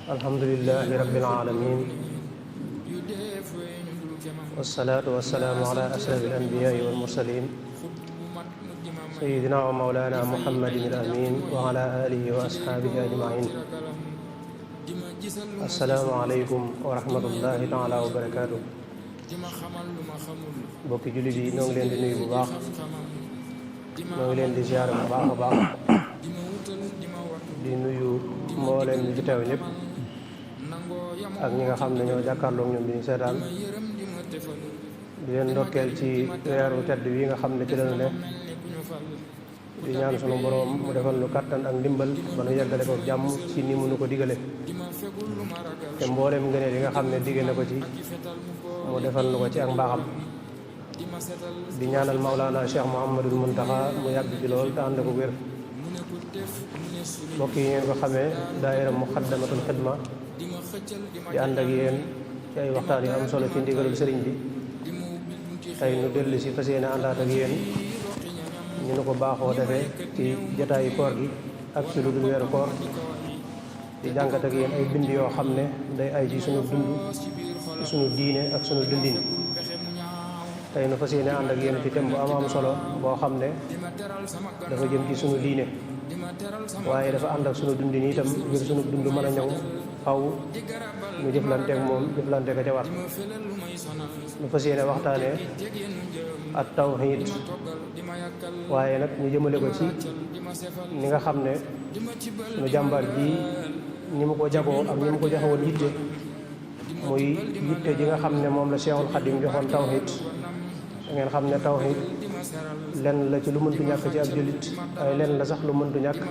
alhamdulillahi rabbil alamin wassalaatu wassalaamu ala ashrafil anbiyaai wal mursalin sayyidina wa mawlana muhammadin al amin wa ala alihi wa ashaabihi ajmain. assalaamu aleykum wa rahmatullahi taala wa barakaatu. mbokki jullit yi ñoo ngi leen di nuyu bu baax, ñoo ngi leen di ziyaare bu baax a baax, di nuyu mbooleem ñi ci teew ñëpp ak ñi nga xam ne ñoo jàkkaarloog ñoom di ñu seetaan, di leen ndokkeel ci weeru tedd wi nga xam ne ci lañu ne, di ñaan sunu boroom mu defal nu kàttan ak ndimbal ba nu yeggale ko jàmm ci ni mu nu ko digale, te mbooleem ngëneel yi nga xam ne digge na ko ci mu defal nu ko ci ak mbaaxam. di ñaanal Mawlana Cheikh Mouhamadul Muntaxa mu yàgg ci lool te ànd ko wér. mbokk yi ngeen ko xamee, daayira Muxaddamatul Xidma di ànd ak yéen ci ay waxtaan yu am solo ci ndigalul sëriñ bi. tey nu dellu si fas yéene àndaat ak yéen ñu nu ko baaxoo defee ci jotaayu koor gi ak ci lu dul weeru koor, di jàngat ak yéen ay bind yoo xam ne day ay ci sunu dund, ci sunu diine ak sunu dundin. tey nu fas yéene ànd ak yéen ci thème bu am solo boo xam ne dafa jëm ci sunu diine, waaye dafa ànd ak sunu dundin itam ngir sunu dund mën a ñëw xaw ñu jëflanteek moom jëflante ka ca war. nu fas yéene waxtaanee ak tawhiid, waaye nag ñu jëmale ko ci ni nga xam ne sunu jàmbaar ji ñi mu ko jagoo ak ñi mu ko joxewoon yitte, muy yitte ji nga xam ne moom la Cheikhul Khadim joxoon tawhiid. ngeen xam ne tawhiid lenn la ci lu mëntu ñàkk ci ab jullit, waaye lenn la sax lu mëntu ñàkk.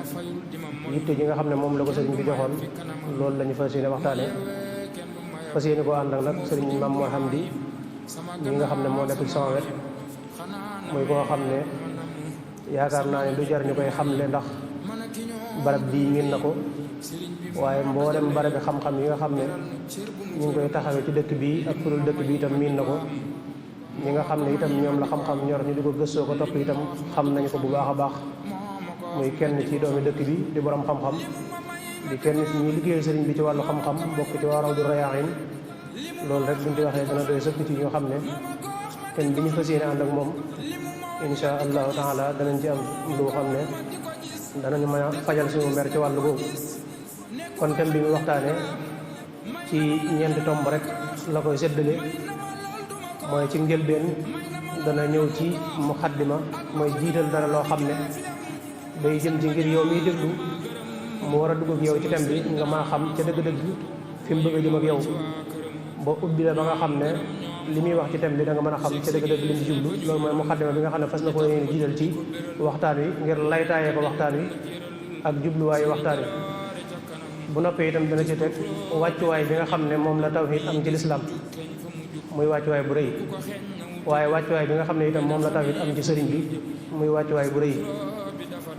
yitte ji nga xam ne moom la ko sëriñ bi joxoon, loolu la ñu fas yéene waxtaane. fas yéene koo ànd ak nag sëriñ Maam Mor Hamdi ñi nga xam ne moo nekk ci sama wet, muy koo xam ne yaakaar naa ne du jar ñu koy xamle ndax barab bii miin na ko, waaye mboolem barabi xam-xam yi nga xam ne ñu ngi koy taxawee ci dëkk bii ak furul dëkk bi itam miin na ko. ñi nga xam ne itam ñoom la xam-xam ñor ñu di ko gëstoo ko topp itam xam nañu ko bu baax a baax. muy kenn ci doomi dëkk bi di borom xam-xam, di kenn ci ñi liggéeyal sëriñ bi ci wàllu xam-xam, bokk ci waa Rawdu Rayaahin. loolu rek buñ ci waxee dana doy sëkk ci ñoo xam ne ten bi ñu fas yéene ànd ak moom insha allahu taala danañ ci am lu xam ne danañu mën a fajal suñu mer ci wàllu boobu. kon thème bi mu waxtaane ci ñeenti tomb rek la koy séddale. mooy ci njëlbeen dana ñëw ci muqaddima, mooy jiital dara loo xam ne day jëm ci ngir yow miy déglu mu war a dugg ak yow ci thème bi nga maa xam ca dëgg-dëgg fi mu bëgg a jëm ak yow, ba ubbi la ba nga xam ne li muy wax ci thème bi da nga mën a xam ca dëgg-dëgg li mu jublu. loolu mooy muqaddima bi nga xam ne fas na ko yéene jiital ci waxtaan wi ngir laytaayee ko waxtaan wi ak jubluwaayu waxtaan wi. bu noppee itam dana ci teg wàccuwaay bi nga xam ne moom la tawhiid am ci lislaam, muy wàccuwaay bu rëy, waaye wàccuwaay bi nga xam ne itam moom la tawhiid am ci sëriñ bi, muy wàccuwaay bu rëy.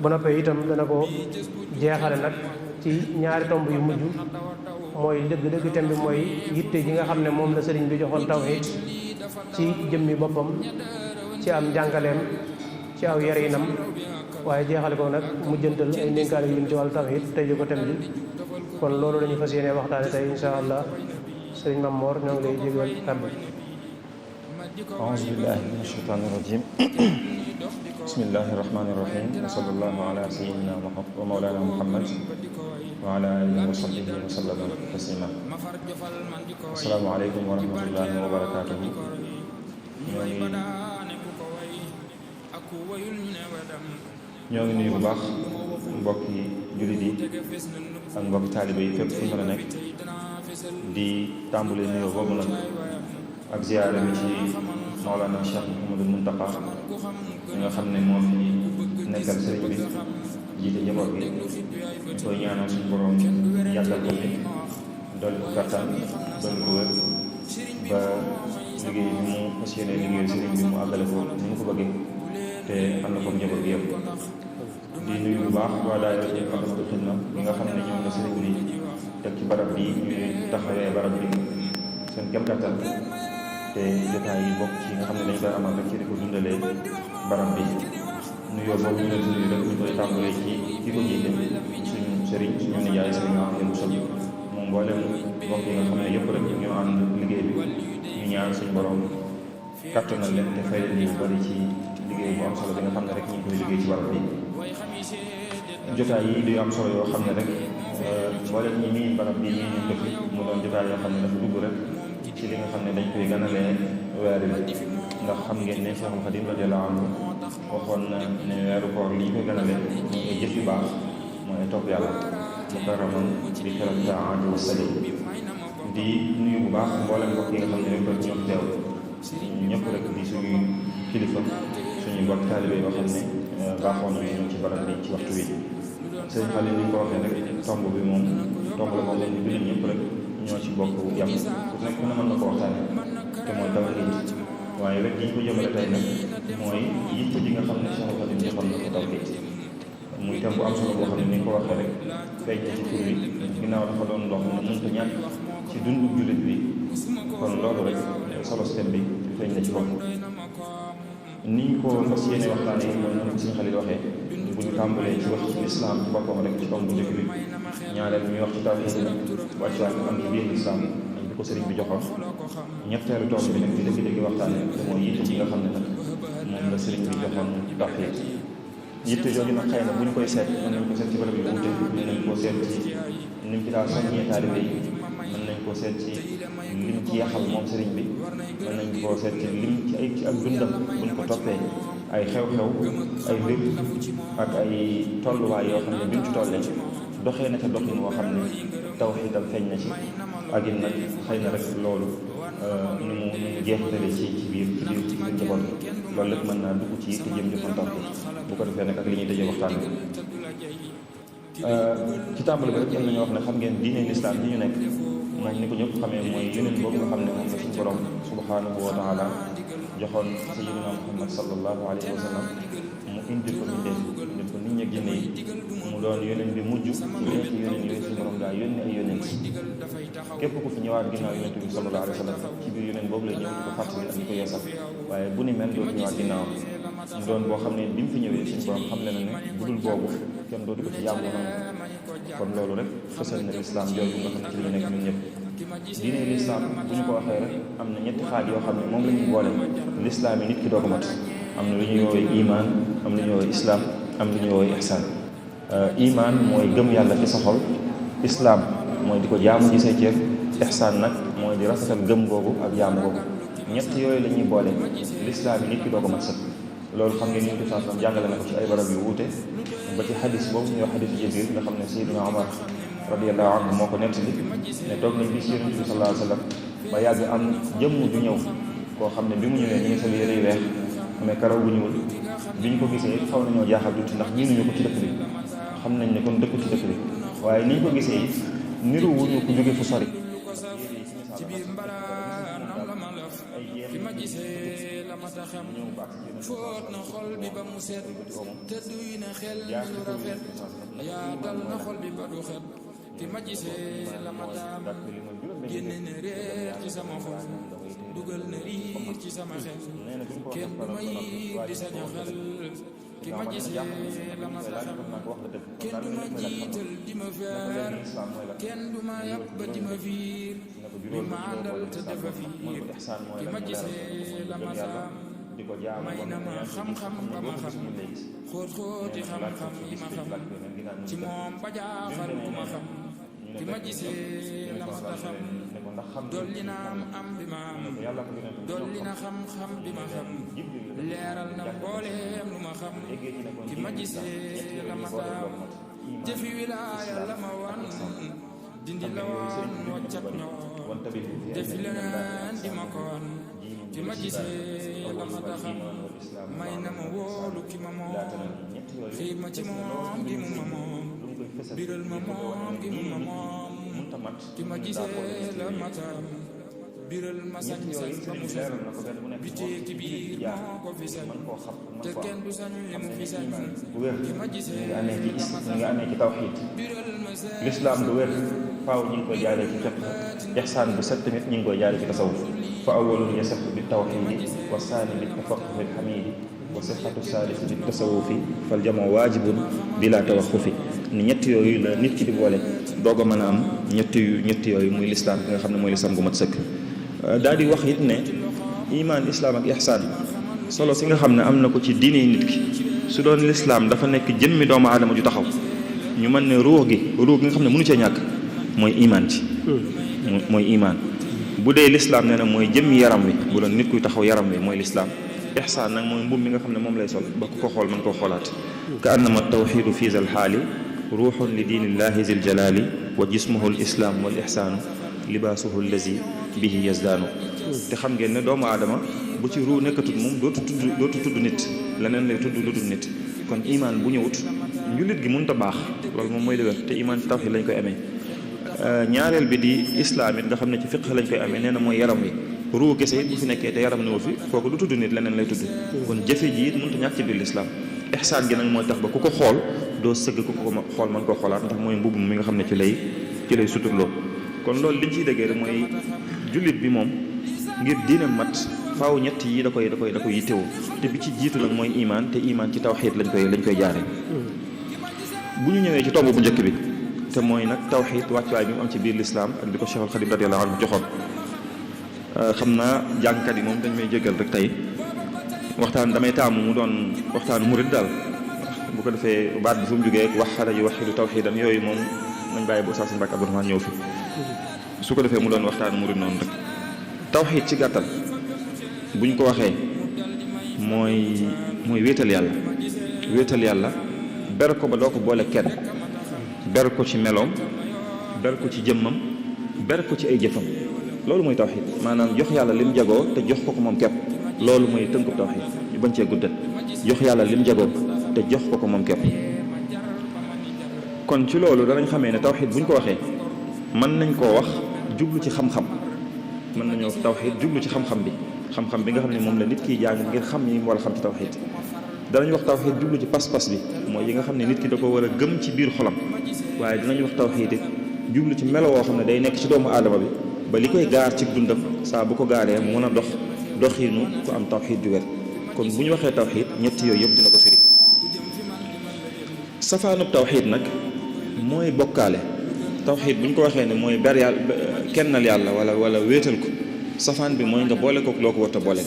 bu noppee itam dana ko jeexale nag ci ñaari tomb yu mujj, mooy dëgg-dëgg thème bi mooy yitte ji nga xam ne moom la sëriñ bi joxoon tawhiid ci jëmmi boppam, ci am njàngaleem, ci aw yarinam, waaye jeexale ko nag mujjantal ay ndénkaane yu jëm ci wàllu tawhiid tey ji ko thème bi. kon loolu la ñu fas yéene waxtaane tey insha allah. sëriñ Maam Mor ñoo ngi lay jégal kàddu. a'uuzu billaahi mina shaytaani rajiim. bismillaahi rahmaani rahiim. wa sallallaahu alaa sayyidinaa wa mawlaanaa Muhammad wa alaa aalihi wa sahbihi wa sallama tasliimaa. assalaamu aleykum wa rahmatullaahi wa barakaatuhu. ñoo ngi nuyu bu baax mbokki jullit yi ak mbokki taaliba yi fépp fu mën a nekk, di tàmbali nuyoo boobu nag ak ziyaara bi ci Mawlana Cheikh Mouhamadul Muntaqa mi nga xam ne moom nekkal sëriñ bi jiite njaboot bi. ñu koy ñaanal suñu borom yàggal ko fi, dolli ko kattan, dolli ko wér ba liggéey bi mu fas yéene liggéey sëriñ bi mu àggale ko ni mu ko bëggee te ànd ko njaboot bi yëpp. di nuyu bu baax waa daayira Muxaddamatul Xidma ñi nga xam ne ñoom la sëriñ bi teg ci barab bi ñuy taxawee barab bi seen kem kattan, te jotaay yi bokk ci nga xam ne dañ koy amal rek ci di ko dundalee barab bi. nuyoo boobu ñu leen nuyu rek ñu koy tàmbalee ci ki ko jiite suñu sëriñ suñu nijaay sëriñ Amady Moussa moom mboolem mbokk yi nga xam ne yëpp rek ñoo ànd liggéey bi ñu ñaan suñu borom kattanal leen te fay leen yu bari ci liggéey bu am solo bi nga xam ne rek ñu ngi koy liggéey ci barab bi jotaay yi du am solo yoo xam ne rek mboolem ñi miin barab bi ñii ñu dëkk mu doon jotaay yoo xam ne dafa dugg rek ci li nga xam ne dañ koy ganalee weer bi ndax xam ngeen ne Cheikhul Khadim radiyallahu anhu waxoon na ne weeru koor li ñu koy ganalee mooy ay jëf yu baax mooy ay topp yàlla mukarraman bi karam taati wa sali di nuyu bu baax mboolem mbokk yi nga xam ne rek ñoo teew ñëpp rek di suñu kilifa suñu mbokk taalibe yoo xam ne baaxoon nañu ñëw ci barab bi ci waxtu wi sëñ Xale ni ñu ko waxee rek tomb bi moom tomb la moom lañu jullit ñëpp rek ñoo ci bokk yam ku nekk ku ne mën na ko waxtaane te mooy tawhiid waaye rek yi ñu ko jëmale tey nag mooy yitte ji nga xam ne Cheikhul Khadim joxoon na ko tawhiid muy thème bu am solo boo xam ne ni nga ko waxee rek feeñ na ci tur bi ginnaaw dafa doon loo xam ne mënut a ñàkk ci dundu jullit bi kon loolu rek solo thème bi feeñ na ci bopp ni ñu ko fas yéene waxtaane mooy noonu ko suñu Xalil waxee bu ñu tàmbalee ci wax lislaam ci boppam rek ci tomb bu njëkk bi ñaareel ñuy wax ci tawhiid wàccuwaay am ci biir lislaam ak bi ko sëriñ bi joxoon ñetteelu tomb bi nag di dëgg-dëgg waxtaane te mooy yitte ji nga xam ne nag moom la sëriñ bi joxoon ci tawhiid yitte jooju nag xëy na bu ñu koy seet mën nañ ko seet ci barab yu wuute mën nañ koo seet ci ni mu ci daal soññee taalibe yi mën nañ koo seet ci lim ci yaxal moom sëriñ bi mën nañ koo seet ci lim ci ay ci ak dundam buñ ko toppee ay xew-xew ay mbir ak ay tolluwaay yoo xam ne bi mu ci tollee doxee na ca doxin woo xam ne tawhiidam feeñ na ci ak it nag xëy na rek loolu ni mu jeexitale ci biir njaboot loolu lépp mën naa dugg ci te jëm jëfan tawhiid bu ko defee nag ak li ñuy tëjee waxtaan bi ci tàmbali bi rek am nañu wax ne xam ngeen diine lislaam bi ñu nekk moom ni ko ñëpp xamee mooy yeneen boobu nga xam ne moom la suñu borom subhanahu wa taala joxoon sayyidina Muhammad sallallahu alayhi wa sallam mu indi ko nit ko nit ñi ginne yi mu doon yeneen bi mujj ci ci yeneen yooyu suñu borom daa yónni ay yeneen képp ku fi ñëwaat ginnaaw yonent bi sallallahu alayhi wa sallam ci biir yeneen boobu lay ñëw di ko fàttali ak di ko yeesal waaye bu ni mel dootu ñëwaat ginnaaw mu doon boo xam ne bi mu fi ñëwee suñu borom xam le na ne budul boobu kenn dootu ko ci yàgg noonu kon loolu rek fësal na lislaam jooju nga xam ne ci la nekk ñun ñëpp diine lislaam bu ñu ko waxee rek am na ñetti xaaj yoo xam ne moom la ñuy boole lislaam yi nit ki doo ko mat am na lu ñuy woowee iman am lu ñuy woowee islaam am lu ñuy woowee ihsaan iman mooy gëm yàlla ci sa xol islaam mooy di ko jaamu ci say cër ihsaan nag mooy di rafetal gëm googu ak jaamu googu ñett yooyu la ñuy boole lislaam yi nit ki doo ko mat sëkk loolu xam ngeen ni ñu ko sax jàngale na ko ci ay barab yu wuute ba ci xadis boobu ñuy wax xadisu Jibril nga xam ne Seydina Omar radiyallahu anhu moo ko nettali ne toog nañ bis Yonent bi sallallahu alayhi wa sallam ba yàgg am jëmm ju ñëw koo xam ne bi mu ñëwee ñu ngi sol yére yu weex mais karaw bu ñuul bi ñu ko gisee xaw nañoo jaaxal tuuti ndax miinuñu ko ci dëkk bi xam nañ ne kon dëkku ci dëkk bi waaye ni ñu ko gisee it niru wuñu ko jóge fu sori foot na xol bi ba mu set te duy na xel lu rafet yaatal na xol bi ba du xet ki ma gisee la ma daam génne na réer ci sama xol dugal na riir ci sama xel kenn du ma yiir di saña xel ki ma gisee la ma taxam kenn du ma jiital di ma feer kenn du ma yàpp ba di ma fiir bi ma àndal te dafa fiir ki ma gisee la ma taam may na ma xam-xam ba ma xam xóot-xóoti xam-xam yi ma xam ci moom ba jaaxal ku ma xam ki ma gisee la ma taxam dolli na am bi ma am dolli na xam-xam bi ma xam leeral na mbooleem lu ma xam ki ma gisee la ma taam jëfi wilaaya la ma wan dindi la woon waccat ñoon defi leneen di ma ko wan ki ma gisee la ma taxam may na ma wóolu ki ma moom xiir ma ci moom gi mu ma moom biral ma moom gi mu ma moom ki ma gisee la ma taxam biral ma sañ-sañ ba mu sañ bitee ki biir moo ko fi sañ te kenn du sañ li mu fi sañ bu wér ki ma gisee nga amee ci la ma nga amee ci tawxiid biral ma sañ lislaam du wér faaw ñu ngi koy jaaree ci fiqh ihsaan bu set tamit ñu ngi koy jaaree ci tasawuf fa awwalun yasihhu bi tawxiidi wa saani bi tafaqquhi alxamiidi wa sixatu saalisi bi tasawufi fal jamoo waajibun bila tawaqufi ni ñett yooyu la nit ki di boole doog a mën a am ñett yooyu muy lislaam bi nga xam ne mooy lislaam gu mat sëkk. daal di wax it ne iman islaam ak ihsaan solo si nga xam ne am na ko ci diine nit ki su doon lislaam dafa nekk jëmmi doomu aadama ju taxaw ñu mën ne ruux gi nga xam ne mënu cee ñàkk mooy iman ci mooy iman. bu dee lislaam nee na mooy jëmmi yaram wi bu doon nit kuy taxaw yaram wi mooy lislaam. ihsaan nag mooy mbubb mi nga xam ne moom lay sol ba ku ko xool mën koo xoolaat. ka annama tawxidu fi zal xaali ruuxun li diinillahi zil jalaali wa jismuhu l islaam wal ihsaanu libaasuhu allazi bihi yazdaanu. te xam ngeen ne doomu aadama bu ci ruu nekkatut moom dootu tudd nit leneen lay tudd lu dul nit. kon imaan bu ñëwut njullit gi mënut a baax loolu moom mooy dëgër te imaan ci tawxiid lañ koy amee. ñaareel bi di islaam it nga xam ne ci fiqh lañ koy amee nee na mooy yaram wi ruu kese it bu fi nekkee te yaram newu fi kooku du tudd nit leneen lay tudd. kon jëfe ji it mënut a ñàkk ci biir lislaam. ihsaan gi nag mooy tax ba ku ko xool doo sëgg ku ko xool mën koo xoolaat ndax mooy mbubb mi nga xam ne ci lay suturloo. kon loolu liñ ciy déggee rek mooy jullit bi moom ngir diine mat faaw ñett yi da koy yittewoo te bi ci jiitu nag mooy imaan te imaan ci tawxiid lañ koy jaare. bu ñu ñëwee ci tomb bu njëkk bi te mooy nag tawxiid wàccuwaay bi mu am ci biir lislaam ak di ko Cheikhul Xadim radiyallahu anhu joxoon. xam naa jàngkat yi moom dañ may jégal rek tey waxtaan damay taamu mu doon waxtaanu murid daal bu ko defee baat bi fu mu jógee wax xale yu waxidu tawxiidan yooyu moom nañ bàyyi bu Oustaz Mbacke Abdourahmane ñëw fi su ko defee mu doon waxtaanu murid noonu rek. tawxiid ci gàttal buñ ko waxee mooy wéetal yàlla ber ko ba doo ko boole kenn ber ko ci meloom ber ko ci jëmmam ber ko ci ay jëfam loolu mooy tawxiid maanaam jox yàlla lim jagoo te jox ko moom képp loolu mooy tënkub tawxiid ñu bañ cee guddal jox yàlla lim jagoo te jox ko moom képp. kon ci loolu danañ xamee ne tawxiid buñ ko waxee mën nañ koo wax jublu ci xam-xam mën nañoo wax tawxiid jublu ci xam-xam bi nga xam ne moom la nit kiy jàng ngir xam yi mu war a xam ci tawxiid. danañ wax tawxiid jublu ci pas-pas bi mooy yi nga xam ne nit ki da ko war a gëm ci biir xolam waaye dinañ wax tawxiid jublu ci melo woo xam ne day nekk ci doomu aadama bi ba li koy gaar ci dundam saa bu ko gaaree mu mën a doxiinu ku am tawxiid ju wér. kon bu ñu waxee tawxiid ñetti yooyu yëpp dina ko firi. safaanub tawxiid nag mooy bokkaale. tawxiid bu ñu ko waxee ne mooy ber yàlla kennal yàlla wala wéetal ko safaan bi mooy nga boole kook loo ko war a boole.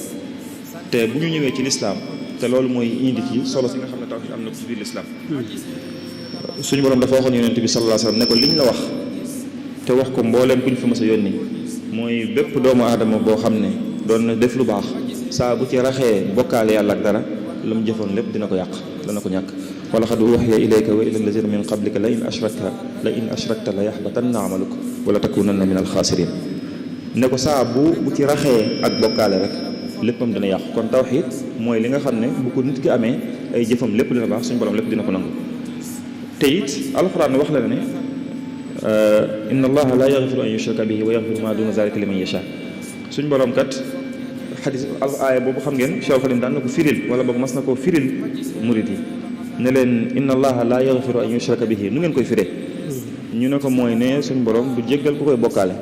te bu ñu ñëwee ci lislaam te loolu mooy indi ci solo si nga xam ne tawxiid am na ko ci biir lislaam suñu borom dafa waxoon yonent bi sallallahu alayhi wasallam ne ko liñ la wax te wax ko mbooleem kuñ fi mës a yónni mooy bépp doomu aadama boo xam ne doon na def lu baax saa bu ci raxee bokkaale yàlla ak dara la mu jëfoon lépp dina ko yàq dana ko ñàkk. wa laqad uhiya ilayka wa ila allazina min qablika la in ashrakta la yaxbatanna amaluk wala takunanna min alxaasirin ne ko saa bu ci raxee ak bokkaale rek léppam dina yàqu. kon tawxiid mooy li nga xam ne bu ko nit ki amee ay jëfam lépp dina baax suñu borom lépp dina ko nangu. te it alxuraan wax la ne inna allaha la yaxfiru an yushraka bihi wa yaxfiru ma duna zalika liman yasha. suñu borom kat xadis aaya boobu xam ngeen Cheikh Xadim daan na ko firil wala boobu mas na koo firil murid yi ne leen inna allaha la yaxfiru an yushraka bihi nu ngeen koy firee ñu ne ko mooy ne suñu borom du jéggal ku koy bokkaale.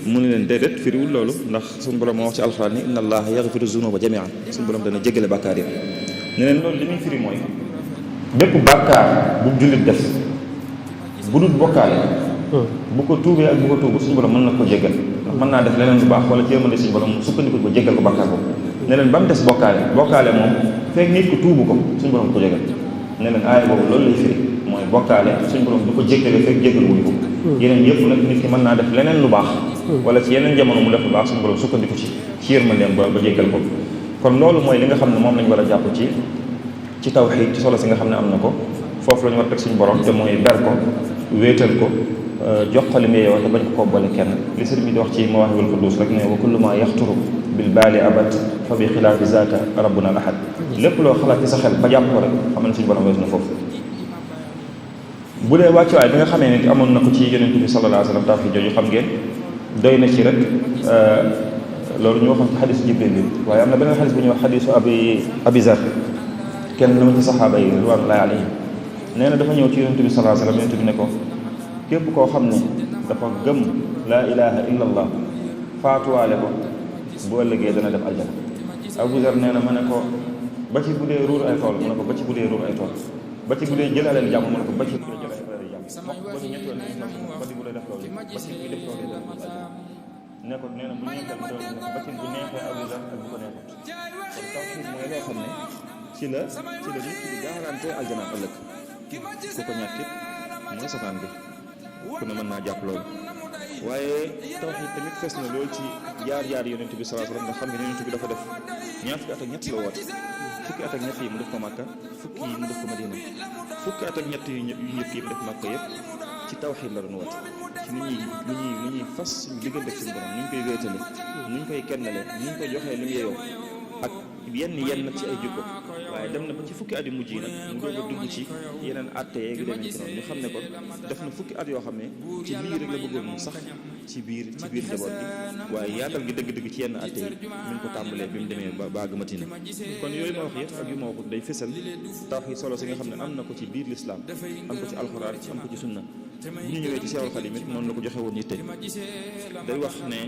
mu ne leen déedéet firiwul loolu ndax suñu borom moo wax ci alxuraan ni inna allaha yaxfiru zunuba jamian suñu borom dana jéggale bàkkaar yi ne leen loolu li muy firi mooy bépp bàkkaar bu jullit def bu dul bokkaale bu ko tuubee ak bu ko tuubu suñu borom mën na ko jéggal ndax mën naa def leneen lu baax wala ci yërmande suñu borom sukkandiku ko jéggal ko bàkkaar boobu ne leen ba mu des bokkaale moom fekk nit ko tuubu ko suñu borom ko jéggal ne leen aaya boobu loolu lay firi mooy bokkaale suñu borom du ko jéggale fekk jéggal wuñu ko yeneen yëpp nag nit ki mën naa def leneen lu baax wala ci yeneen jamono mu def lu baax suñu borom sukkandiku ci yërmandeem ba jéggal ko. kon loolu mooy li nga xam ne moom lañ war a jàpp ci tawxiid ci solo si nga xam ne am na ko foofu la ñu war a teg suñu borom te mooy ber ko wéetal ko jox ko li muy yow te bañ ko boole kenn li sëriñ bi di wax ci Mawaahibul Quddus rek ne wa kullu ma yaxturu bil baali abad fa bi xilaafi zaaka rabbuna al ahad lépp loo xalaat ci sa xel ba jàpp ko rek xam ne suñu borom weesu na foofu. bu dee wàccuwaay bi nga xamee ne amoon na ko ci yonent bi sallallahu alayhi wa sallam tawxiid jooju xam ngeen doy na ci rek loolu ñu waxoon ci xadisu Jibril bi waaye am na beneen xadis bu ñuy wax xadisu Abi Zar kenn lu ma ci saxaaba yi ridwanullahi alayhim nee na dafa ñëw ci yonent bi sallallahu alayhi wa sallam yonent bi ne ko képp koo xam ne dafa gëm laa ilaha illa allah faatuwaale ko bu ëllëgee dana dem aljana. Abu Zar nee na ma ne ko ba ci bu dee ruur ay tool mu ne ko ba ci bu dee ruur ay tool ba ci bu dee jëlaaleen jàmm mu ne ko ba ci bu dee jëlaaleen jàmm wax ba ci ñett yoon ba ci bu dee def loolu ba ci buy def loolu ne ko nee na bu ñeenteel bi doon ba ci bu neexee aw ak bu ko neexut kon tawxiid mooy loo xam ne ci la nit ki di garanté aljana ëllëg ku ko ñàkkit mooy safaan bi ku ne mën naa jàpp loolu waaye tawxiid tamit fes na loolu ci jaar yonent bi sallallahu alayhi wasallam nga xam ne yonent bi dafa def ñaar fukki at ak ñett la woote fukki at ak ñett yi mu def ko Makka fukki yi mu def ko Madina fukki at ak ñett yu njëkk yi mu def Makka yëpp ci tawxiid la doon woote ci ni ñuy fas suñu diggante ak suñu borom ni ñu koy wéetale ni ñu koy kennale ni ñu koy joxee li mu yeyoo ak yenn ci ay jikko waaye dem na ba ci fukki at yu mujj yi nag mu doog a dugg ci yeneen atte yeeg yu demee ci noonu ñu xam ne kon def na fukki at yoo xam ne ci lii rek la bëggoon mu sax ci biir njaboot gi waaye yaatal gi dëgg-dëgg ci yenn atte yi ñu ko tàmbalee bi mu demee ba àgg Madina kon yooyu ma wax yëpp ak yu ma waxut day fësal tawxiid solo si nga xam ne am na ko ci biir lislaam am ko ci alxuraan am ko ci sunna bu ñu ñëwee ci Seexul Xadiim it noonu la ko joxe woon yitte day wax ne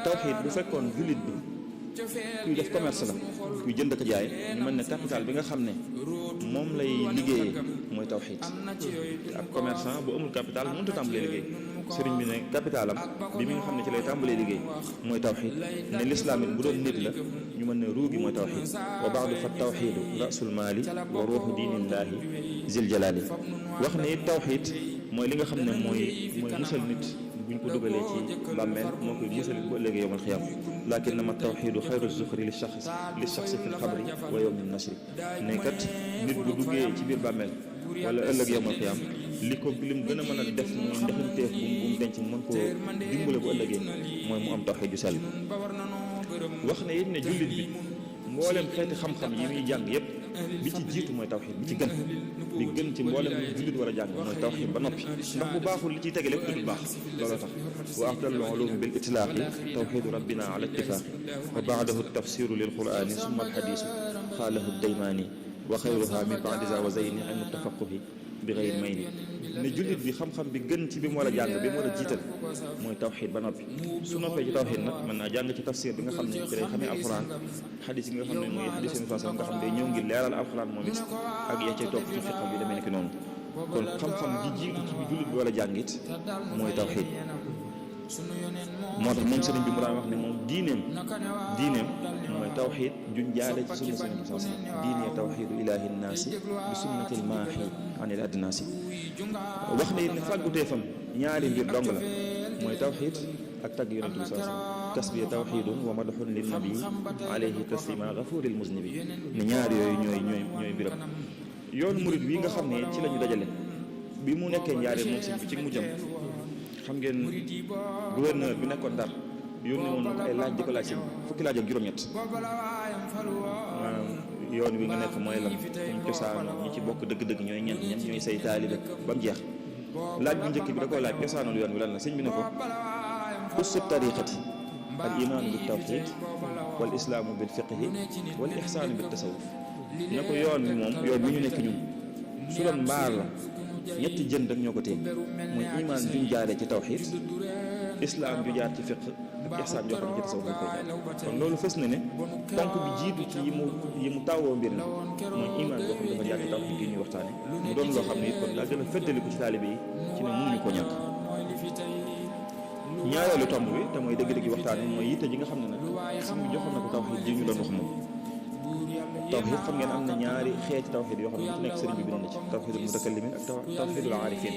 tawxiid bu fekkoon jullit bi kuy def commerce la kuy jënd ak jaay ñu mën ne capital bi nga xam ne moom lay liggéeyee mooy tawxiid ab commerçant bu amul capital mënut a tàmbalee liggéey sëriñ bi ne capitalam bi mi nga xam ne ci lay tàmbalee liggéey mooy tawxiid ne lislaam it bu doon nit la ñu mën ne ruu gi mooy tawxiid wa baadu fa tawxiidu rasul maali wa ruuxu diinillaahi zil jalaali wax ne it tawxiid mooy li nga xam ne mooy musal nit bu ñu ko dugalee ci bàmmeel moo koy musal bu ëllëgee yowmal xiyaam lakinnama tawxiidu xayru zuxri li shaxsi fi lxabri wa yowmi nasri ne kat nit bu duggee ci biir bàmmeel wala ëllëg yowmal xiyaam lim gën a mën a def mooy ndexanteef bu mu denc mu mën koo dimbale bu ëllëgee mooy mu am tawxiid ju sell wax ne it ne jullit bi mboolem xeeti xam-xam yi muy jàng yépp bi ci jiitu mooy tawxiid bi ci gën bi gën ci mboolem jullit war a jàng mooy tawxiid ba noppi ndax bu baaxul li ciy tege lépp du baax looloo tax wa afdalul ulumi bil itlaaqi tawxiidu rabbina ala ittifaaqi wa baadahu tafsiru lil qur'ani summa al hadiisu xaalahu daymaani wa xayruha min baadiza wa zeyni ilmu tafaquhi bi xayri may ni ne jullit bi xam-xam bi gën ci bi mu war a jàng bi mu war a jiital mooy tawxiid ba noppi su noppee ci tawxiid nag mën naa jàng ci tafsir bi nga xam ne ci lay xamee alxuraan xadis yi nga xam ne mooy xadis yi nga xam ne day ñëw ngir leeral alxuraan moom it ak ya cay topp ci fiqh bi demee nekk noonu kon xam-xam ji jiitu ci bi jullit bi war a jàng it mooy tawxiid moo tax moom sëriñ bi mu daan wax ne moom diineem mooy tawxiid juñ jaare ci sunna sëriñ bi sallallahu alayhi wasallam diine tawxiidu ilaahi nnaasi bi sunnatil maahi anil adnaasi wax ne it ne fàgguteefam ñaari mbir dong la mooy tawxiid ak tagg yonent bi sallallahu alayhi wasallam tasbiya tawxiidun wa madxun lin nabi alayhi taslima gafuril musnibi ne ñaar yooyu ñooy mbiram yoonu murid wi nga xam ne ci la ñu dajale bi mu nekkee njaareen moom sëriñ bi ci mujjam xam ngeen gouverneur bi nekkoon Ndar yónnee woon na ko ay laaj di ko laaj si fukki laaj ak juróom-ñett yoon wi nga nekk mooy lan ñu cosaanoo ñi ci bokk dëgg-dëgg ñooy ñan ñan ñooy say taalibe ba mu jeex laaj bu njëkk bi da koo laaj cosaanul yoon wi lan la sëñ bi ne ko ussu tariqati al imaanu bi tawxiid wal islaamu bil fiqhi wal ixsaanu bi tasawuf ne ko yoon wi moom yoon wi ñu nekk ñun su doon mbaar la ñetti jën rek ñoo ko téye mooy imaan juñ jaaree ci tawxiid islaam ju jaar ci fiq ak ihsaan joo xam ne ci tasawuf koy jaar kon loolu fës na ne ponk bi jiitu ci yi mu tawoo mbir na mooy imaan boo xam ne dafa jaar ci tawxiid gi ñuy waxtaane mu doon loo xam ne it kon daa gën a feddaliku ci taalibe yi ci ne mënuñu ko ñàkk ñaareelu tomb bi te mooy dëgg-dëgg waxtaane mooy yitte ji nga xam ne nag xam nga joxoon na ko tawxiid ji ñu doon wax moom tawxiid xam ngeen am na ñaari xeeti tawxiid yoo xam ne ci nekk sëriñ bi bind na ci tawxiidul mutakallimin ak tawxiidul aarifin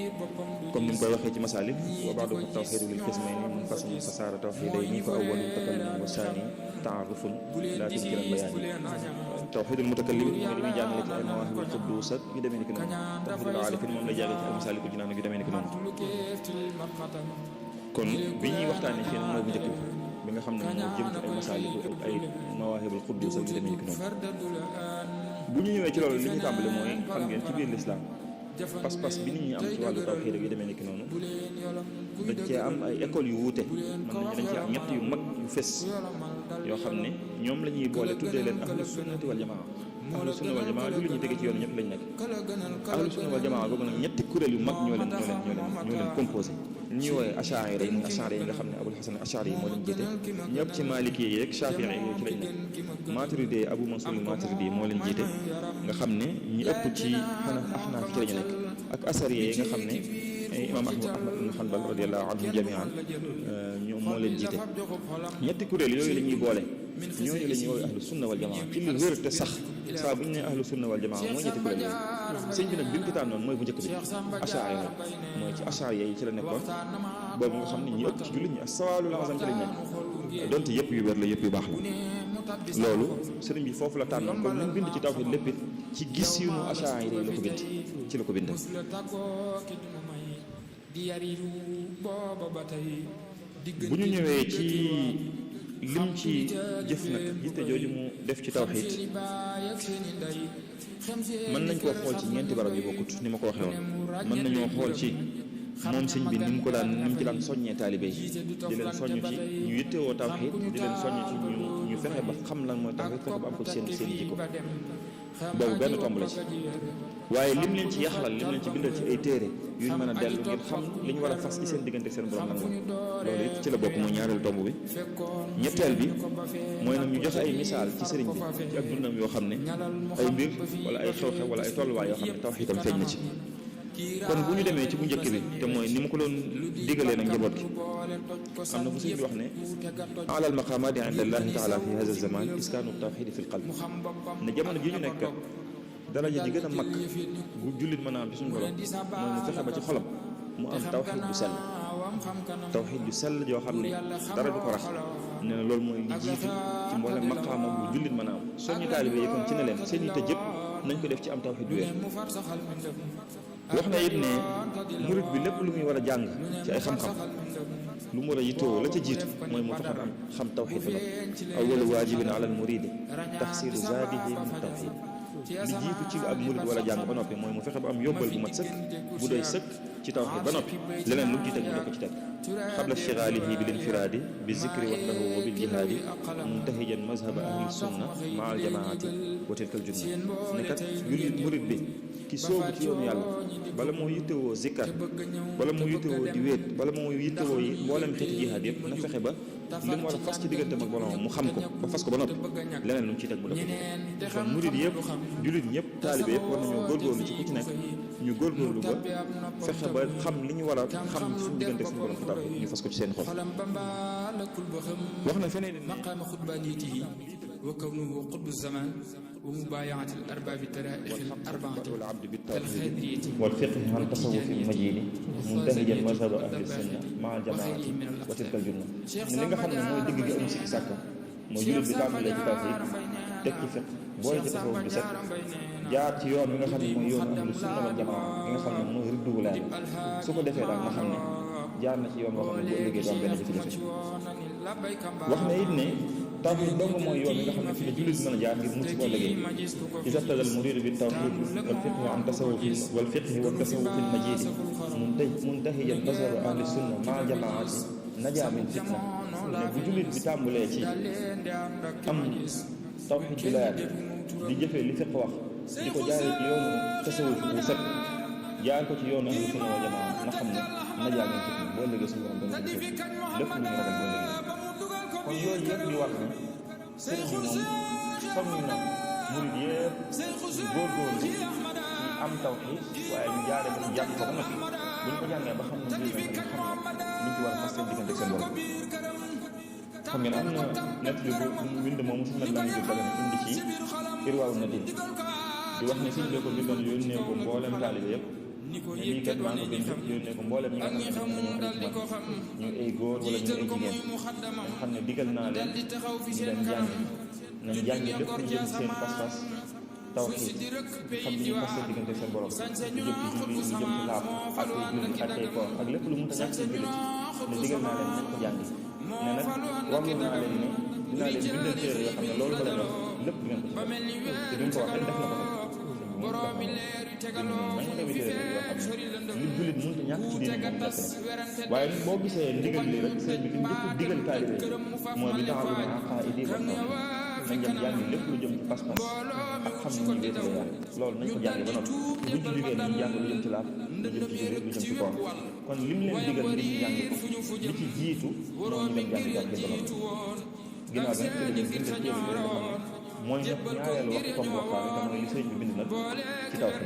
comme ni mu koy waxee ci masaalik wa baadu fa tawxiidu lil qismayni munqasimun fasaara tawxiidayni fa awwalu takallumun wa saani taarufun laa tunkiran bayaani tawxiidul mutakallimin mooy li muy jàngale ci ay mawaahibul quddus ak yu demee ni ki noonu tawxiidul aarifin moom lay jàngale ci ay masaalikul jinaan ak yu demee ni ki noonu kon bi ñuy waxtaanee fii nag mooy bu njëkk bi nga xam ne moo jëm ci ay masaaliku ay mawaahibul quddus ak yu demee ni ki noonu bu ñu ñëwee ci loolu li ñu tàmbale mooy xam ngeen ci biir lislaam pas-pas bi nit ñi am ci wàllu tawxiid yu demee ni ki noonu dañ cee am ay écoles yu wuute mën nañu dañ cee am ñett yu mag yu fés yoo xam ne ñoom la ñuy boole tuddee leen ahlu sunnati wal jamaa ahlu sunna wal jamaa lu ñu tege ci yoon ñëpp lañ nekk ahlu sunna wal jamaa boobu nag ñetti kuréel yu mag ñoo leen composé ñuy woowee achaira yi muy achaira yi nga xam ne Abul Hasan Ashari yi moo leen jiite ñëpp ci maliki yi rek Shafii yi ci lañ nekk Maturidi Abu Mansur Maturidi moo leen jiite nga xam ne ñi ëpp ci Ahnaaf ci lañu nekk ak asari yi nga xam ne imaam Ahmad ibn Hanbal radiyallahu anhum jamian ñoom moo leen jiite ñetti kuréel yooyu la ñuy boole ñooñu la ñuy woowee ahlu sunna wal jamaa ci lu wér te sax saa bu ñu nee ahlu sunna wal jamaa mooy ñetti kuréel yooyu sëñ bi nag bi mu ko tànnoon mooy bu njëkk bi achaari la mooy ci achaari yi ci la nekkoon boobu nga xam ne ñi ëpp ci jullit ñi ak sawaalul azam ci lañ nekk donte yëpp yu wér la yëpp yu baax la loolu sëriñ bi foofu la tànnoon comme li mu bind ci tawhid lépp it ci gis yu nu achaari yi la ko bind ci la ko bind bu ñu ñëwee ci lim ci jëf nag yitte jooju mu def ci tawhid mën nañ koo xool ci ñeenti barab yu bokkut ni ma ko waxee woon mën nañoo xool ci moom sëñ bi ni mu ci daan soññee taalibe yi di leen soññ ci ñu yittewoo tawhid di leen soññ ci ñu fexe ba xam lan mooy tawhid fexe ba am ko seen jikko boobu benn tomb la ci waaye lim leen ci yaxalal lim leen ci bindal ci ay téere yu ñu mën a dellu ngir xam li ñu war a fas ci seen diggante seen borom lan la loolu it ci la bokk mooy ñaareelu tomb bi ñetteel bi mooy nag ñu joxe ay misaal ci sëriñ bi ci ak dundam yoo xam ne ay mbir wala ay xew-xew wala ay tolluwaay yoo xam ne tawhiidam feeñ na ci kon bu ñu demee ci bu njëkk bi te mooy ni mu ko doon digalee nag njaboot gi am na fu sëñ bi wax ne ala al maqaamaati inda allahi taala fi hada zaman iskaanu tawxiidi fi l qalb ne jamono ji ñu nekk daraja ji gën a mag bu jullit mën a am ci suñu borom mooy mu fexe ba ci xolam mu am tawxiid bu sell yoo xam ne dara du ko rax nee na loolu mooy li jiitu ci mboolem maqaama bu jullit mën a am soññu taalibe yi kon ci ne leen seen yitte jëpp nañ ko def ci am tawxiid bu wér wax na it ne murit bi lépp lu muy war a jàng ci ay xam-xam lu mu war a yittoo la ca jiitu mooy mu fexe am xam tawxiid ba noppi awwalu waajibin ala al muridi taxsilu zaadihi min tawxiid li jiitu ci ab murid wala jàng ba noppi mooy mu fexe ba am yóbbal bu mat sëkk bu doy sëkk ci tawxiid ba noppi leneen lu mu ci teg mu def ko ci teg xabla shiraalihi bil infiraadi bi zikri waxdahu wa bil jihaadi muntahijan mazhaba ahli sunna maa al jamaati wa tilkal junna ne kat jullit murid bi ki soobu ci yoonu yàlla bala moo yittewoo zikkar bala moo yittewoo di wéet bala moo yittewoo yi mboolem xeeti jihaad yëpp na fexe ba li mu war a fas ci diggante ak borom mu xam ko ba fas ko ba noppi leneen lu mu ciy teg mu def ko kon murid yëpp jullit ñëpp taalibe yëpp war nañoo góorgóorlu ci ku ci nekk ñu góorgóorlu ba fexe ba xam li ñu war a xam ci suñu diggante suñu borom taw ñu fas ko ci seen xol wax na feneen maqaama xutbaaniyatihi wa kawnuhu qutbu zaman wa mubaayaati al arbaabi taraa'iq al arbaati wal abd bit tawhiid wal fiqh an tasawuf al majid muntahijan mazhab ahli sunna maa jamaati wa tilka al junna li nga xam ne mooy digg gi am sikki sàkk mooy jullit bi tàmbalee ci tawhiid teg ci fiqh boole ci tasawuf bi set jaar ci yoon bi nga xam ne mooy yoon ahlu sunna wal jamaa bi nga xam ne mooy riddu wulaay su ko defee daal nga xam ne jaar na ci yoon boo xam ne bu ëllëgee doon benn jafe-jafe wax na it ne tawxiid dong mooy yoon bi nga xam ne fi la jullit mën a jaar ngir mucc koo liggéey isabtadal muridu bi tawxiid wal fiqhi an tasawufi wal fiqhi wa tasawufi al majidi muntahijan mazhaba ahli sunna maa jamaati najaa min fitna ne bu jullit bi tàmbulee ci am tawxiid bi leer di jëfee li fiq wax di ko jaaree ci yoonu tasawuf bu set jaar ko ci yoonu ahli sunna wal jamaa na xam ne najaa min fitna boo liggéey suñu borom dana ko lépp lu ñu ragal boo liggéey kon yooyu yëpp di wax ne sëriñ bi moom soññ na murid yëpp góorgóorlu ci am tawxiid waaye ñu jaare ko ci jàng ko ba noppi bu ñu ko jàngee ba xam ne lii nag xam ne liñ ci war a fas seen diggante seen borom xam ngeen am na nett li bu bind moom su mel lan bi bala indi ci irwaawu nadim di wax ne suñ dee ko bindoon yónnee ko mboolem taalibe yëpp ne lii kat maa ko bind yónnee ko mboolem ñi nga xam ne ñu ay góor wala ñu ay jigéen nga xam ne digal naa leen ñu leen jàngi nañ jàngi lépp lu jëm seen pas-pas tawxiid xam li ñu fas seen diggante seen borom lu jëm ci julli lu jëm ci laab ak julli ak ay koor ak lépp lu mënta ñàkk seen jullit ne digal naa leen nañ ko jàngi ne nag warlu naa leen ne dinaa leen bindal téere yoo xam ne loolu ma leen wax lépp di ngeen ko ci te duñ ko wax rek def na ko nag nañ tamit téere yoo xam ne li jullit mënta ñàkk ci diine moom nekk na waaye nag boo gisee ndigal li rek sëñ bi li njëkk digal taalibe mooy bi taxawu ne aqaa'idi wa nañ dem jàngi lépp lu jëm ci pas-pas ak xam ni ñuy wéetale yàlla loolu nañ ko jàngi ba noppi buñ ci jógee nañ jàng lu jëm ci laaf lu jëm ci julli lu jëm ci koor kon lim leen digal ngir ñu jàng ko li ci jiitu moo ñu dem jàng jàngee ba noppi ginnaaw bi nag ci lañu bind téere yooyu nga xam ne mooy ñëpp ñaareelu wax tomb waxtaan te mooy li sëriñ bi bind nag ci tawhid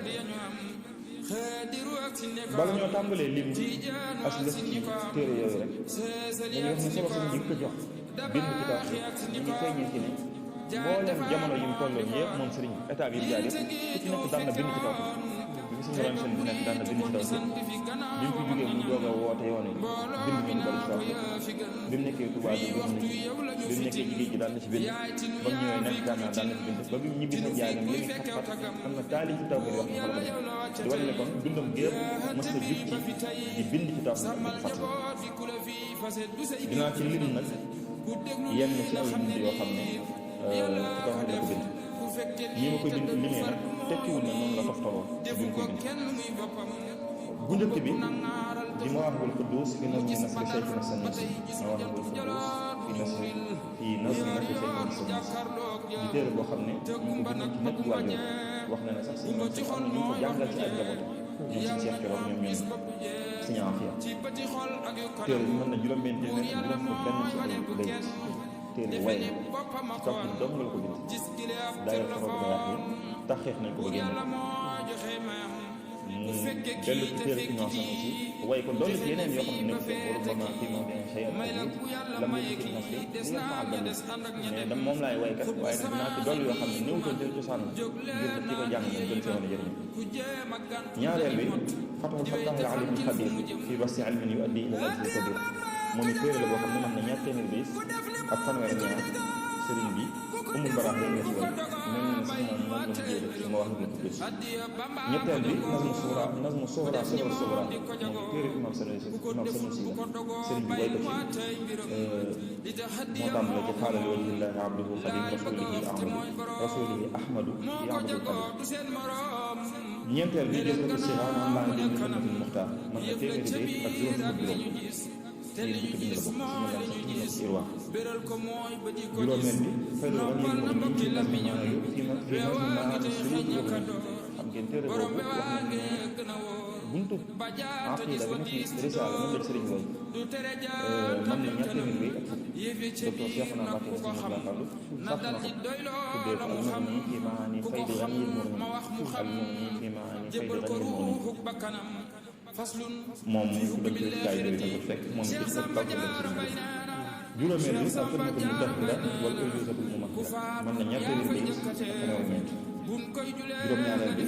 bala ñoo tàmbalee lim as lëf ci téere yooyu rek dañuy wax ne solo suñu njëkk a jox bind ci tawhid ñu ngi feeñee ci ne mbooleem jamono yi mu tolloon yëpp moom sëriñ bi état bi jaar yëpp ku ci nekk daan na bind ci tawhid bi suñu ran sëriñ bi nekk daan na bind ci tawhid bi mu fi jógee mu doog a woote yoon yi bind ñu bari ci tawhid bi mu nekkee Tuubaa bi bind na ci bi mu nekkee ci géej gi daan na ci bind ba mu ñëwee nekk Gànnaar daan na ci bind ba bi mu ñibbi sa jaayam li muy xat-xat am na taalif ci tawhid wax na xala di wane ne kon dundam gépp mës na jug ci di bind ci tawhid ak fàtt dinaa ci lim nag yenn ci ay bind yoo xam ne ci tawhid la ko bind ñi ma koy bind limee nag tekkiwul ne noonu la toftaloo ci bi mu ko bind bu njëkk bi di Mawaahibul Quddus fi nazmi nasri Cheikhina Sanusi Mawaahibul Quddus fi nazmi nasri Cheikhina Sanusi di téere boo xam ne ñu ko bind ci nekk waajur wax na ne sax si ñoom si am na ñu ko jàngal ci ay njaboot ñoom si Cheikh Thioro ñoom ñoom Sëriñ Afia téere bi mën na juróom-benn téeméer juróom ko benn ci ay bayit téere way ci tawhid dong la ko bind daayira Faxru Bayaat yi taxeex nañ ko ba génn mu dellu ci téere financé aussi way ko dolli ci yeneen yoo xam ne nekk ko waru ba ma fii moom dina xëyal lam ñu ci nas li li nga ma àggal mais dam moom laay way kat waaye nag dinaa ci dolli yoo xam ne néewutoon ci cosaan ngir ci ko jàng moom gën see mën a jëriñ ñaareel bi Fathul Fattah al Alim al Khabir fii basti ilmin yu addi ila al kabir moom it téere la boo xam ne mën na ñaar téeméer bi ak fanweer ak ñaar sëriñ bi umul baraax la ñu ci way mel na si moom moom la mu jëlee ci Mawaahibul Quddus ñetteel bi nazmu sughra sughra moom téere imam Sanusi la sëriñ bi way ko ci moo tàmbale ci xaala li wajhillahi abduhu xadim rasulihi ahmadu yaabudul xadim ñeenteel bi jël ko sira am laa ngi leen di muxtaar man na téeméeri bi ak juróom yéen di ko bind la bokk si ma daan sax ci ñoom ci irwaa juróomeel bi fayda wan yéen moom ñu ci las mi ñaan yu fii ma suñu juróom xam ngeen téere boobu wax nañ ne buntu aqida bi nekk ci risaala moom la sëriñ woy man na ñaar téeméer bi ak fukk docteur Cheikhouna Mbacké si ñoom laa fallu sax na ko tuddee ko al moom nii fii maa ni fayda wan yéen moom al moom nii fii maa ni fayda wan yéen moom moom mu ko dëgg kaay bi ko fekk moom ci sa taw la ci juróomeel bi ak ko mu def la wala urjuzatul mumathila man na ñaar téeméer bi ak fanweer ñeent juróom-ñaareel bi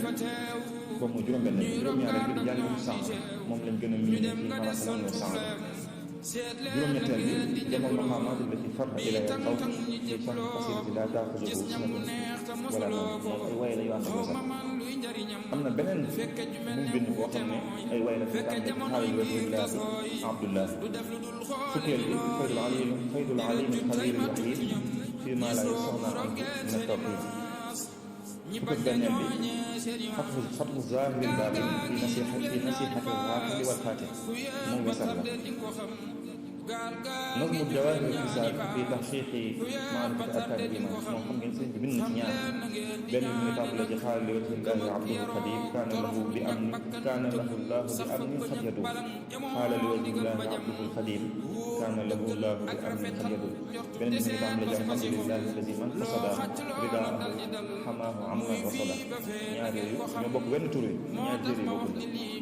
boobu mu juróom-benn juróom-ñaareel bi di jàngum sànq moom lañ gën a miin ci maanaam salaam sànq juróom-ñetteel bi jamal maqaamaat allati farha ila xaw ci sax fasilati laa taaxuzuhu sinatun wala nawm moom ay way la yu ànd ak sax am na beneen bu bind boo xam ne ay way la fi tànn xaalis wajhillahi abdullahi fukkeel bi faydul alim xabir wahid fii maa laa yastaxnaa anhu min at-tawxiid fukk ak benneel bi fatxu zaahiril baatin fi nasihati raafili wal xaatim moom wesar la nazmu jawaahirul kisaab fi taxqiiqi maarifati arkaanil iimaan moom xam ngeen sëñ bi bind na ci ñaar benn bi muy tàmbale ci xaala li wajhillaahi abduhu xadim kaana lahu llaahu bi amnin xajadu xaala li wajhillaahi abduhu xadim kaana lahu llaahu bi amnin xajadu beneen bi muy tàmbale ci alhamdulillaahi alladi man qasada ridaahu xamaahu amman wasada ñaar yooyu ñoo bokk wenn tur wi ñaar téere yi bokkul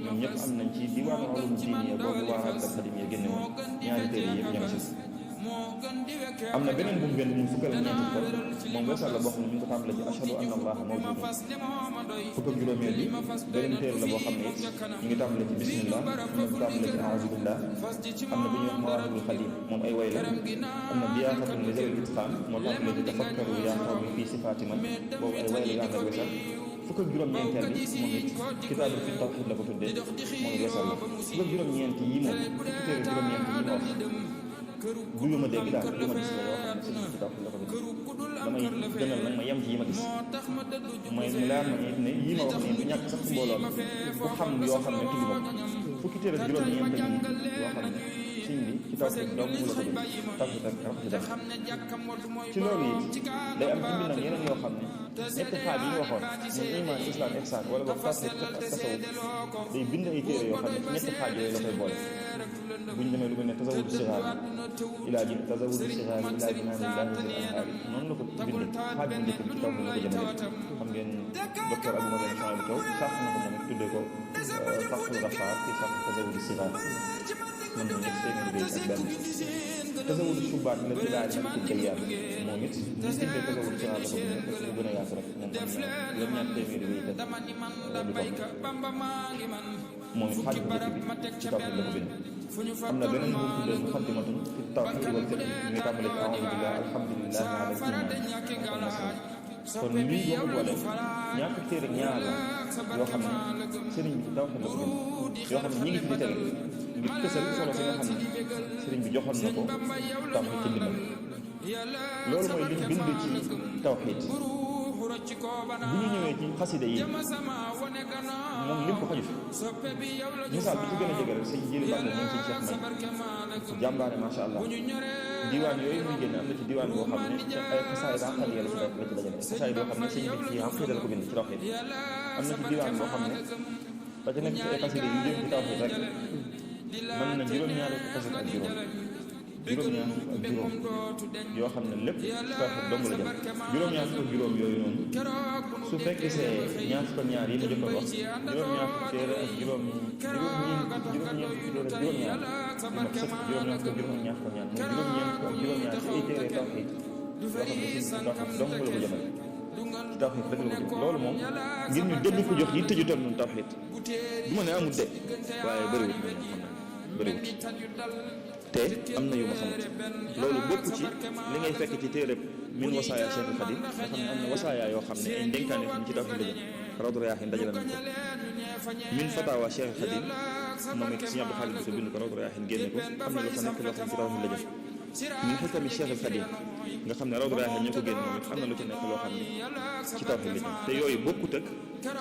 ñoom ñëpp am nañ ci diwaanu ulum diine boobu waa Rabbil Xadim ya génne woon ñaari téere yëpp ñoo ci am na beneen bu mu benn mu fukkal ñeenti ko moom wesal la boo xam ne ñu ngi ko tàmbale ci ashhadu anna allaha mawjudun fukk ak juróomeel bi beneen téere la boo xam ne ñu ngi tàmbale ci bismillah ñu ngi tàmbale ci a'uuzu billah am na bi ñuy wax mawaahibul xadim moom ay way la am na diyaaxatun li zawil itqaan moo tàmbale ci tafakkaru yaa qawmi fii sifaati man boobu ay way la yu ànd ak wesal fukk ak juróom-ñeenteel bi moom it kitaabu fi tawxiid la ko tuddee moom wesal la fukk ak juróom-ñeent yi moom fukki téere juróom-ñeent yi ma wax du yu ma dégg daal yu ma gis la yoo xam ne sëñ bi ci tawxiid la ko bind damay gënal nag ma yem ci yi ma gis mooy mu leer ma ne yi ma wax nii du ñàkk sax mbooloo ku xam yoo xam ne tudd ma ko fukki téere juróom-ñeent yi yoo xam ne sëñ bi ci tawxiid dong mu la ko bind tawxiid rek rax ci def ci loolu it day am ci mbindam yeneen yoo xam ne ñetti xaaj yi ñu waxoon muy iman islam ihsan wala boog tawxiid ak tasawuf day bind ay téere yoo xam ne ci ñetti xaaj yooyu la koy boole buñ demee lu mel ne tasawudu sixaar ilaa ji tasawudu sixaar ilaa jinaanillahi fil anhaar noonu la ko bindee xaaj bu njëkk bi ci tawxiid la ko jëmale xam ngeen docteur Abou Madane Chouaïbou Thiaw sax na ko moom it tuddee ko Fathul Ghaffar ci sax tasawudu sixaar mën na nekk téeméeri béy ak benn tasawudu subaat la ci daal nag ci Dayyaan moom it ñu bindee tasawudu sixaar la ko bindee parce que gën a yaatu rek moom am na juróom-ñaar téeméeri béy te lu moom it xaaj bu njëkk bi ci tawxiid la ko bind am na beneen bu tuddee muqaddimatun fi tawxiid wal fiqh ñuy tàmbale ci a'uuzu billah alhamdulillahi ala al-iman kon lii boo ko boole ñaar fukki téere ñaar la yoo xam ne sëriñ bi tawxiid la ko bind yoo xam ne ñi ngi fi di tege ngir kësal solo si nga xam ne sëriñ bi joxoon na ko tawxiid ci mbindam loolu mooy liñ bind ci tawxiid bu ñu ñëwee ci xasida yi moom lim ko xaju fi misaal bi ci gën a jege rek sëñ jëli bàmme moom sëñ Cheikh May jàmbaare macha allah diwaan yooyu muy génne am na ci diwaan boo xam ne ay xasaay daa xal yàlla la ci dajale xasaay boo xam ne sëñ bi ci am xiidal ko bind ci tawxiid am na ci diwaan boo xam ne da ca nekk ci ay xasida yu jëm ci tawxiid rek mën na juróom-ñaar xasida ak juróom yoo xam ne lépp ci tawxiid dong la jëm juróom-ñaar fukk ak juróom yooyu noonu su fekkee see ñaar fukk ak ñaar yi ma jëkkoon wax juróom-ñaar fukk téere ak juróom-ñeent fukk téere ak juróom-ñaar ma sëf juróom-ñaar fukk ak juróom-ñaar fukk ak ñaar mooy juróom-ñeent fukk ak juróom-ñaar ci ay téere tawxiid yoo xam ne ci tawxiid dong la ko jëmal ci tawxiid rek la ko jëm loolu moom ngir ñu dëdd ko jox yitte ju toll noonu tawxiid du ma ne amul de waaye bëriwut moom xam naa bëriwut te am na yu ma xamut loolu bokk ci li ngay fekk ci téere min wasaaya Cheikh Khadim nga xam ne am na wasaaya yoo xam ne ay ndénkaane fi ñu ci tawxiid la jëm Rawdu Rayaahiin dajale nañ ko min fatawa Cheikh Khadim moom it Sëriñ Abdou Khadim Bousso bind ko Rawdu Rayaahiin génne ko am na lu fa nekk loo xam ne ci tawxiid la jëm min xikami Cheikh Khadim nga xam ne Rawdu Rayaahiin ñoo ko génne moom it am na lu ci nekk loo xam ne ci tawxiid la jëm te yooyu bokkut ak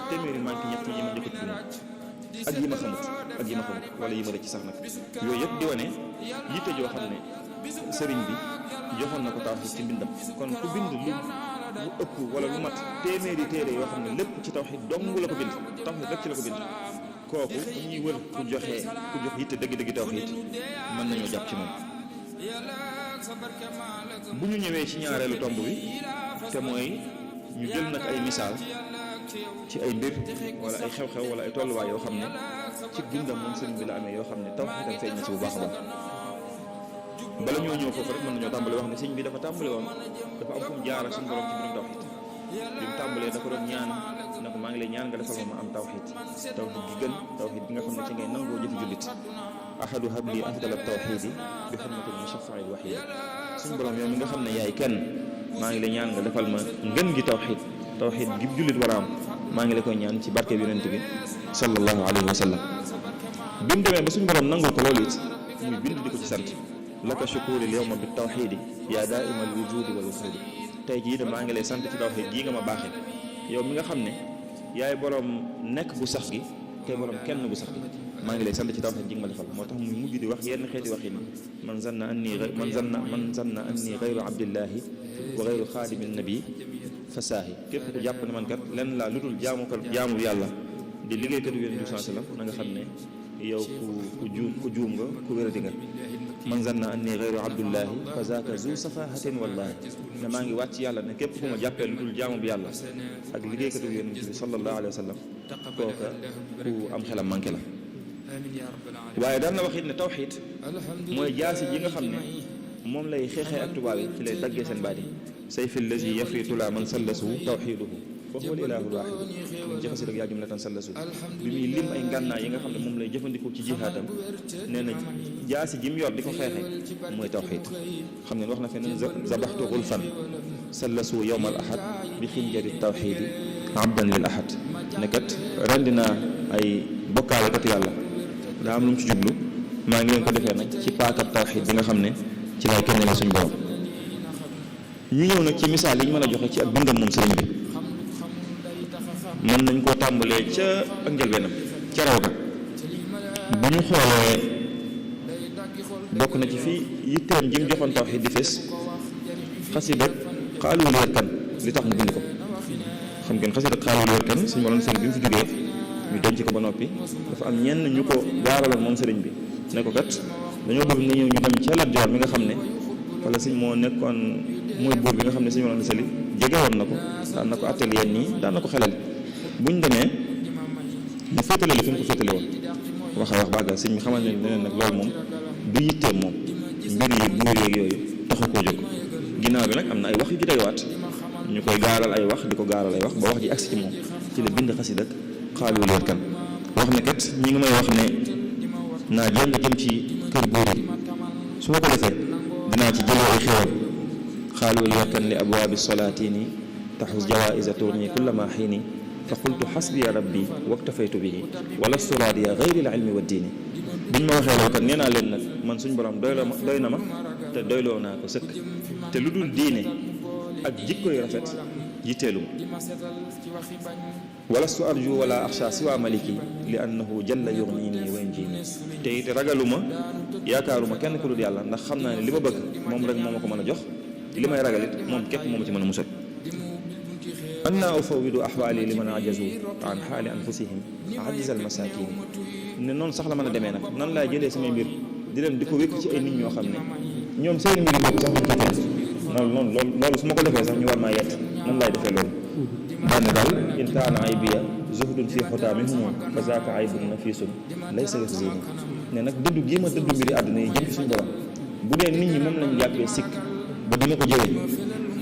téeméeri manqué ñett yi ma njëkk a tudd ak yi ma xamut wala yi ma rëcc sax nag yooyu yëpp di wane yitte joo xam ne sëriñ bi joxoon na ko tawxiid ci mbindam kon ku bind lu ëpp wala lu mat téeméeri téere yoo xam ne lépp ci tawxiid dong la ko bind tawxiid rek ci la ko bind kooku ku ñuy wër ku jox yitte dëgg-dëgg tawxiid mën nañoo jàpp ci moom bu ñu ñëwee ci ñaareelu tomb bi te mooy ñu jël nag ay misaal ci ay mbir wala ay xew-xew wala ay tolluwaay yoo xam ne ci dundam moom sëriñ bi la amee yoo xam ne tawxiidam feeñ na ci bu baax a baax bala ñoo ñëw foofu rek mën nañoo tàmbali wax ne sëriñ bi dafa tàmbali woon dafa am fu mu jaar ak suñu borom ci mbirum tawxiid bi mu tàmbalee da ko doon ñaan ne ko maa ngi lay ñaan nga defal ma am tawxiid gi gën tawxiid bi nga xam ne ci ngay nangoo jëfi jullit ahadu habli afdala tawxiidi bi xidmatil mushaffa'i waxiid suñu borom yow mi nga xam ne yaay kenn maa ngi lay ñaan nga defal ma ngën gi tawxiid gi jullit war a am maa ngi la koy ñaan ci barke bi yonent bi sallallahu alayhi wa sallam bi mu demee ba suñu borom nangul ko loolu it muy bind di ko ci sant laka shukuril yawma bi tawxiidi yaa daaimal wujudi wal wuxuudi tey jii de maa ngi lay sant ci tawxiid gii nga ma baaxee yow mi nga xam ne yaay borom nekk bu sax gi te borom kenn bu sax gi maa ngi lay sant ci tawxiid gi nga ma defal moo tax muy mujj di wax yenn xeeti wax yi man zanna anni gayru abdillahi wa gayru xaadimi nabi fasaahi képp ku jàpp ne man kat lenn laa lu dul jaamu yàlla di liggéeykatu yonent bi sallallahu alayhi wasallam na nga xam ne yow ku juum nga ku wéradi nga man zanna anni gayru abdullahi fa zaaka zu safahatin wallahi ne maa ngi wàcc yàlla ne képp ku ma jàppee lu dul jaamu bi yàlla ak liggéeykatu yonent bi sallallahu alayhi wasallam kooka ku am xelam manqué la waaye daan na wax it ne tawxiid mooy jaasi ji nga xam ne moom lay xeexee ak tubaab yi ci lay daggee seen baat yi sayfi allazi yafritu la man sallasu tawxiiduhu fa huwa al-ilaahu al-waahid mun ci xasida ak yaa jumlatan sallasu bi muy lim ay ngànnaay yi nga xam ne moom lay jëfandikoo ci jihaatam nee na jaasi ji mu yor di ko xeexee mooy tawxiid xam ne wax na feneen zabaxtu xulfan sallasu yawma al ahad bi xinjari tawxiidi abdan lil ahad ne kat rendi naa ay bokkaalekat yàlla daa am lu mu ci jublu maa ngi leen ko defee nag ci paakab tawxiid bi nga xam ne ci lay kenn la suñu borom ñu ñëw nag ci misaal yi ñu mën a joxe ci ak bindam moom sëriñ bi mën nañ koo tàmbalee ca ak njëlbeenam ca raw ga bu ñu xoolee bokk na ci fii yitteem ji mu joxoon tawxiid di fés xasida xaalul yarkan li tax mu bind ko. xam ngeen xasida xaalul yarkan suñu moroom sëriñ bi mu fi jógee ñu denc ko ba noppi dafa am ñenn ñu ko gaaraloon moom sëriñ bi ne ko kat dañoo bëgg nga ñëw ñu dem ca Lat Joor mi nga xam ne wala sëñ moo nekkoon mooy buur bi nga xam ne suñu moroom sëli jege woon na ko daan na ko atelier nii daan na ko xelal buñ demee mu féetale li fi mu ko féetale woon wax a wax bàggal sëñ bi xamal ne leneen nag loolu moom du yitteem moom mbir yi buur yeeg yooyu taxu koo jóg ginnaaw bi nag am na ay wax yu ci tegawaat ñu koy gaaral ay wax di ko gaaral ay wax ba wax ji agsi ci moom ci la bind xasida ak xaalul yarkan wax ne kat ñi ngi may wax ne naa jéem a jëm ci kër buur yi su ma ko defee dinaa ci jëlee ay xéwal xaalul yarkan li abwaabi solaatini taxus jawaïsa tourni kullama xiini fa qultu xasbiya rabbi waktafaytu bihi wala suraadiya gayri l ilmi wa diini biñ ma waxee loolu kat nee naa leen nag man suñ borom doy na ma te doyloo naa ko sëkk te lu dul diine ak jikko yu rafet yitteelu ma wala su arju wala axsha siwa maliki li annahu jalla yugnini wa yunjini te it ragaluma yaakaaruma kenn ku dul yàlla ndax xam naa ne li ma bëgg moom rek moo ma ko mën a jox li may ragal it moom képp moo ma ci mën a musal anna ufawidu ahwaali liman ajazu an xaali anfusihim ajizal masakin ne noonu sax la mën a demee nag nan laay jëlee samay mbir di leen di ko wékk ci ay nit ñoo xam ne ñoom seen mbiri bopp sax duñ ko teel loolu su ma ko defee sax ñu war maa yett nan laay defee loolu daane daal in kaana aybiya zuhdun fi xutaamihum fa zaaka aybun nafisun laysa yafzini ne nag dëddu gii ma dëddu mbiri àdduna yi jëm ci suñu borom bu dee nit ñi moom lañ jàppee sikk ba dina ko jëwee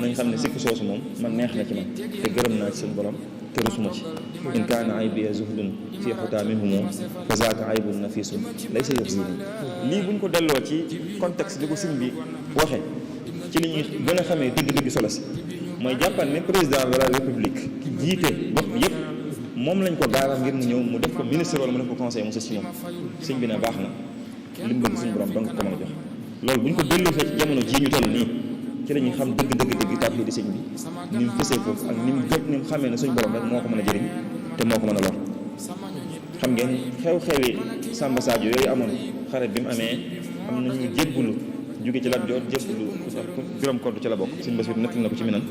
nañ xam ne sikk soosu moom man neex na ci man te gërëm naa ci suñu borom te rusuma ci in kaana aybiya zuhdun fi xutaamihum fa zaaka aybun nafisun laysa yafzini lii buñ ko delloo ci contexte bi ko sëñ bi waxe ci li ñuy gën a xamee dëgg-dëgg solo si mooy jàppal ne président de la république jiite gox bi yëpp moom lañ ko gaaral ngir mu ñëw mu def ko ministre wala mu def ko conseil mu sës ci moom sëñ bi ne baax na li mu bëgg suñu borom danga ko mën a jox loolu bu ñu ko delloo fee ci jamono jii ñu toll nii ci la ñuy xam dëgg tawhiid di sëñ bi ni mu fësee foofu ak ni mu gëpp ni mu xamee ne suñu borom rek moo ko mën a jëriñ te moo ko mën a lor xam ngeen xew-xewi Samba Sadio yooyu amoon xarit bi mu amee am nañu jébbulu jóge ci Lat Joor jébbulu Biram Koddu ci la bokk sëñ Basiru nettal na ko ci Minan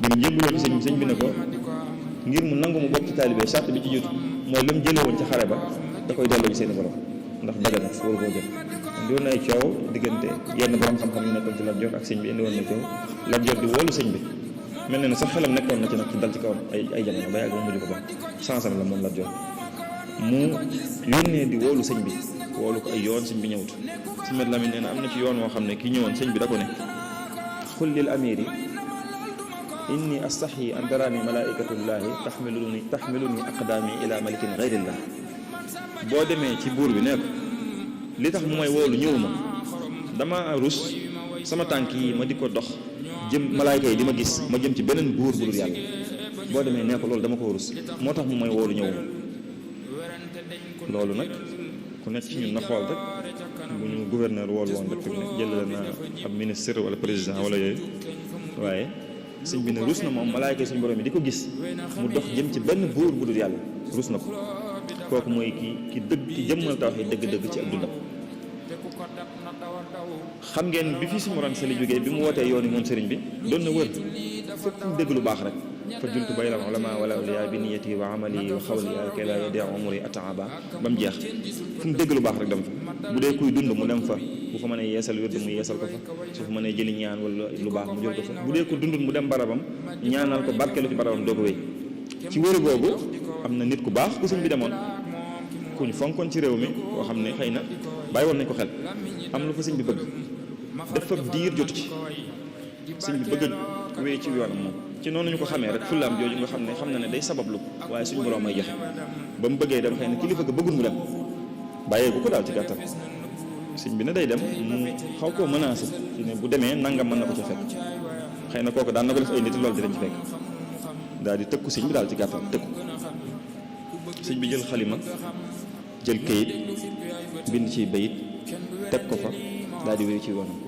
bi mu jébbuloo ci sëñ bi ne ko ngir mu nangu mu bokk ci taalibe charte bi ci jiitu mooy la mu jëlee woon ci xare ba da koy delloo ci seeni borom ndax daga nag waru koo jël indi woon na ay coow diggante yenn borom xam-xam yu nekkoon ci Lat Joor ak sëñ bi indi woon na coow Lat Joor di woolu sëñ bi mel na ne sax xelam nekkoon na ci nag ci dal ci kawam ay jamono ba yàgg mu mujj ko ba sansam la moom Lat Joor mu yónnee di woolu sëñ bi woolu ko ay yoon sëñ bi ñëwut si met Lamin nee na am na ci yoon woo xam ne kii ñëwoon sëñ bi da ko ne xul lil amiri inni astaxyi an taraani malaikatullahi taxmiluni aqdaami ila malikin gayrillah boo demee ci buur bi ne ko li tax mu may woolu ñëwuma dama rus sama tànk yi ma di ko dox jëm malaayka yi di ma gis ma jëm ci beneen buur bu dul yàlla boo demee nee ko loolu dama ko rus moo tax mu may woolu ñëwuma loolu nag ku nekk ci ñun na xool rek bu ñu gouverneur woolu woon rek ne jëlale na ab ministre wala président wala yooyu waaye sëñ bi ne rus na moom malaayka yi suñu borom yi di ko gis mu dox jëm ci benn buur bu dul yàlla rus na ko kooku mooy ki jëmmal tawhiid dëgg-dëgg ci ak dundam xam ngeen bi fi suñu Mor Sali jógee bi mu wootee yoon yi moom sëriñ bi doon na wër fépp fu mu dégg lu baax rek fa juntu bayna ulama wala awliya bi niyati wa amali wa xawli kay la yadi umri ataaba ba mu jeex fu mu dégg lu baax rek dem fa bu dee kuy dund mu dem fa bu fa mënee yeesal wérd mu yeesal ko fa su fa mënee jëli ñaan wala lu baax mu jël ko fa bu dee ko dundut mu dem barabam ñaanal ko barkeelu ci barabam doo ko wéy ci wëri boobu am na nit ku baax ku sëñ bi demoon ku ñu fonkoon ci réew mi koo xam ne xëy na bàyyi woon nañ ko xel am lu fa sëñ bi bëgg def fa diir jotu ci sëñ bi bëgg a wéy ci yoonam moom ci noonu ñu ko xamee rek fullaam jooju nga xam ne xam na ne day sabablu waaye suñu borom may joxe ba mu bëggee dem xëy na kilifa ga bëggul mu dem bàyyee ko daal ci gàttal sëñ bi ne day dem mu xaw koo menacé ci ne bu demee nangam mën na ko ca fekk xëy na kooku daan na ko def ay nit loolu dinañ ci fekk daal di tëkku sëñ bi daal ci gàttal tëkku sëñ bi jël xalima jël kayit bind ci bayit teg ko fa daal di wéy ci yoonam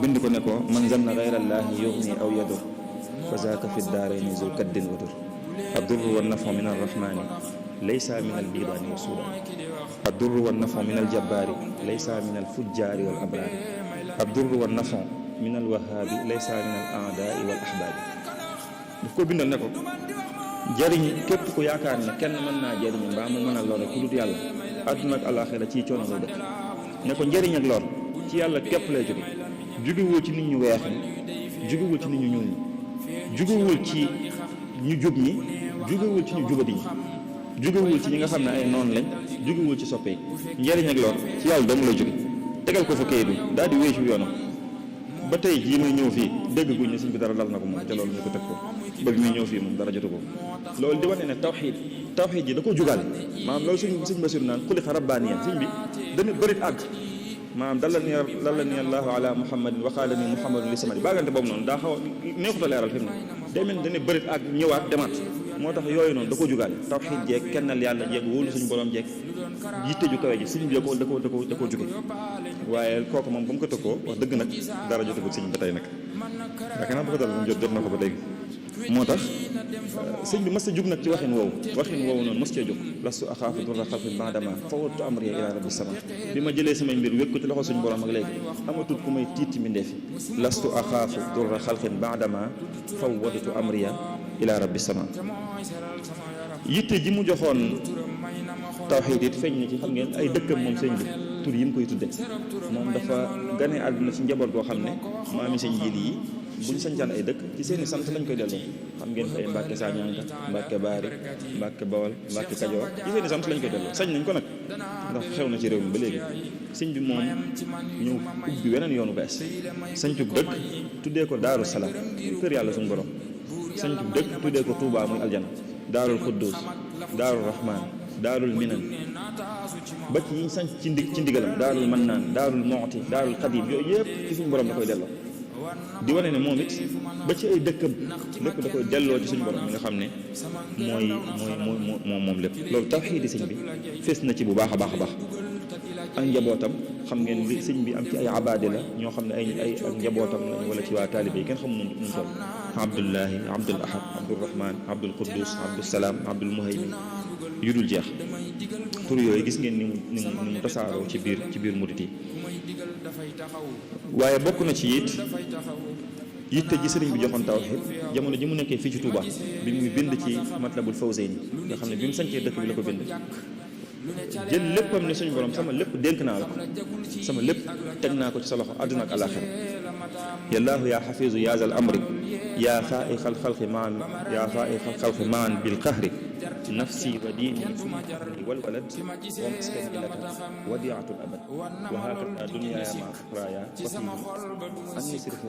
bind ko ne ko man zanna gayrallaahi yughni aw yadur fa zaaka fi daarayni zul kaddin wadur addurru wa nafu min arrahmani laysa min al bidaani wa suudaani addurru wa nafu min al jabbaari laysa min al fujjaari wal abraari addurru wa nafu min al wahaabi laysa min al aadaai wal ahbaabi daf ko bindal ne ko jariñ képp ku yaakaar ne kenn mën naa jariñ mbaa mu mën a lor ku dut yàlla àdduna ak alaaxira ci coono ngay dëkk ne ko njariñ ak lor ci yàlla képp lay jóge jógewul ci nit ñu weex ñi jógewul ci nit ñu ñuul ñi jógewul ci ñu jub ñi jógewul ci ñu jubadi ñi jógewul ci ñi nga xam ne ay noon lañ jógewul ci soppe yi njariñ ak lor ci yàlla dong lay jóge tegal ko fa kayit bi daal di wéy ci yoonam ba tey jii muy ñëw fii dégg guñ ne sëñ bi dara dal na ko moom te loolu ñu ko teg ko ba bi muy ñëw fii moom dara jotu ko loolu di wane ne tawxiid ji da ko jugaale maanaam loolu sëñ Basiru naan xuliqa rabbaaniyan sëñ bi dana bërit àgg maanaam dallani allahu ala muhammadin wa qaala ni muhammadun li samadi baagante boobu noonu daa xaw a neexut a leeral fi mu ne day mel ni dana bërit àgg ñëwaat demaat moo tax yooyu noonu da ko jugaale tawxiid jeeg kennal yàlla jeeg wóolu suñu borom jeeg yitte ju kawe ji sëñ bi da ko juge waaye kooku moom ba mu ko tëkkoo wax dëgg nag dara jotagul sëñ bi ba tey nag yaakaar naa bu ko dal jot na ko ba léegi moo tax sëñ bi mas a jug nag ci waxin woowu noonu mas cee jóg lastu axaafu durra xalqin baadama fawattu amriya ila rabbi sama bi ma jëlee samay mbir wékk ko ci loxo suñu borom ak léegi amatul ku may tiit ci mbindeefi lastu axaafu durra xalqin baadama fawattu amriya ila rabbi sama yitte ji mu joxoon tawxiid it feeñ na ci xam ngeen ay dëkkam moom sëñ bi tur yi mu koy tudde moom dafa gane àdduna ci njaboot goo xam ne maami sëñ jili yi bu ñu sañcaan ay dëkk ci seeni sant lañ koy delloo xam ngeen ay Mbàkke Sañanka Mbàkke Baari Mbàkke Bawol Mbàkke Kajoor ci seeni sant lañ koy delloo sañ nañ ko nag ndax xew na ci réew mi ba léegi sëñ bi moom ñëw ubbi weneen yoonu bees sañcub dëkk tuddee ko Daaru Salaam kër yàlla suñu borom sañcub dëkk tuddee ko Tuubaa muy aljana Daarul Quddus Daarul Rahmaan Daarul Minan ba ci yi sañc ci ndigalam Daarul Mannaan Daarul Muxti Daarul Xadim yooyu yëpp ci suñu borom da koy delloo di wane ne moom it ba ci ay dëkkam lépp da koy delloo ci suñu borom mi nga xam ne moom lépp loolu tawxiidi sëñ bi fees na ci bu baax a baax a baax ak njabootam xam ngeen li sëñ bi am ci ay abaade la ñoo xam ne ay ak njabootam lañ wala ci waa taalibe yi kenn xamu nu mu toll Abdullahi Abdul Ahad Abdurrahman Abdul Quddus Abdul Salaam Abdul Muhaymin yu dul jeex tur yooyu gis ngeen ni mu tasaaroo ci biir murit yi waaye bokk na ci it yitte ji sëriñ bi joxoon tawxiid jamono ji mu nekkee fii ci Touba bi muy bind ci Matlabul Fawzayni nga xam ne bi mu sañcee dëkk bi la ko bind jël léppam ne suñu borom sama lépp dénk naa la ko sama lépp teg naa ko ci sa loxo àdduna ak àllaaxira yallaahu yaa xafiizu yaa zal amri yaa faa'iqal xalqi maan bil qahri nafsi wa diini wal walad wa maskani ilaka wadiatul abad wa hakata dunyaaya ma uxraaya fasihi anni sirfi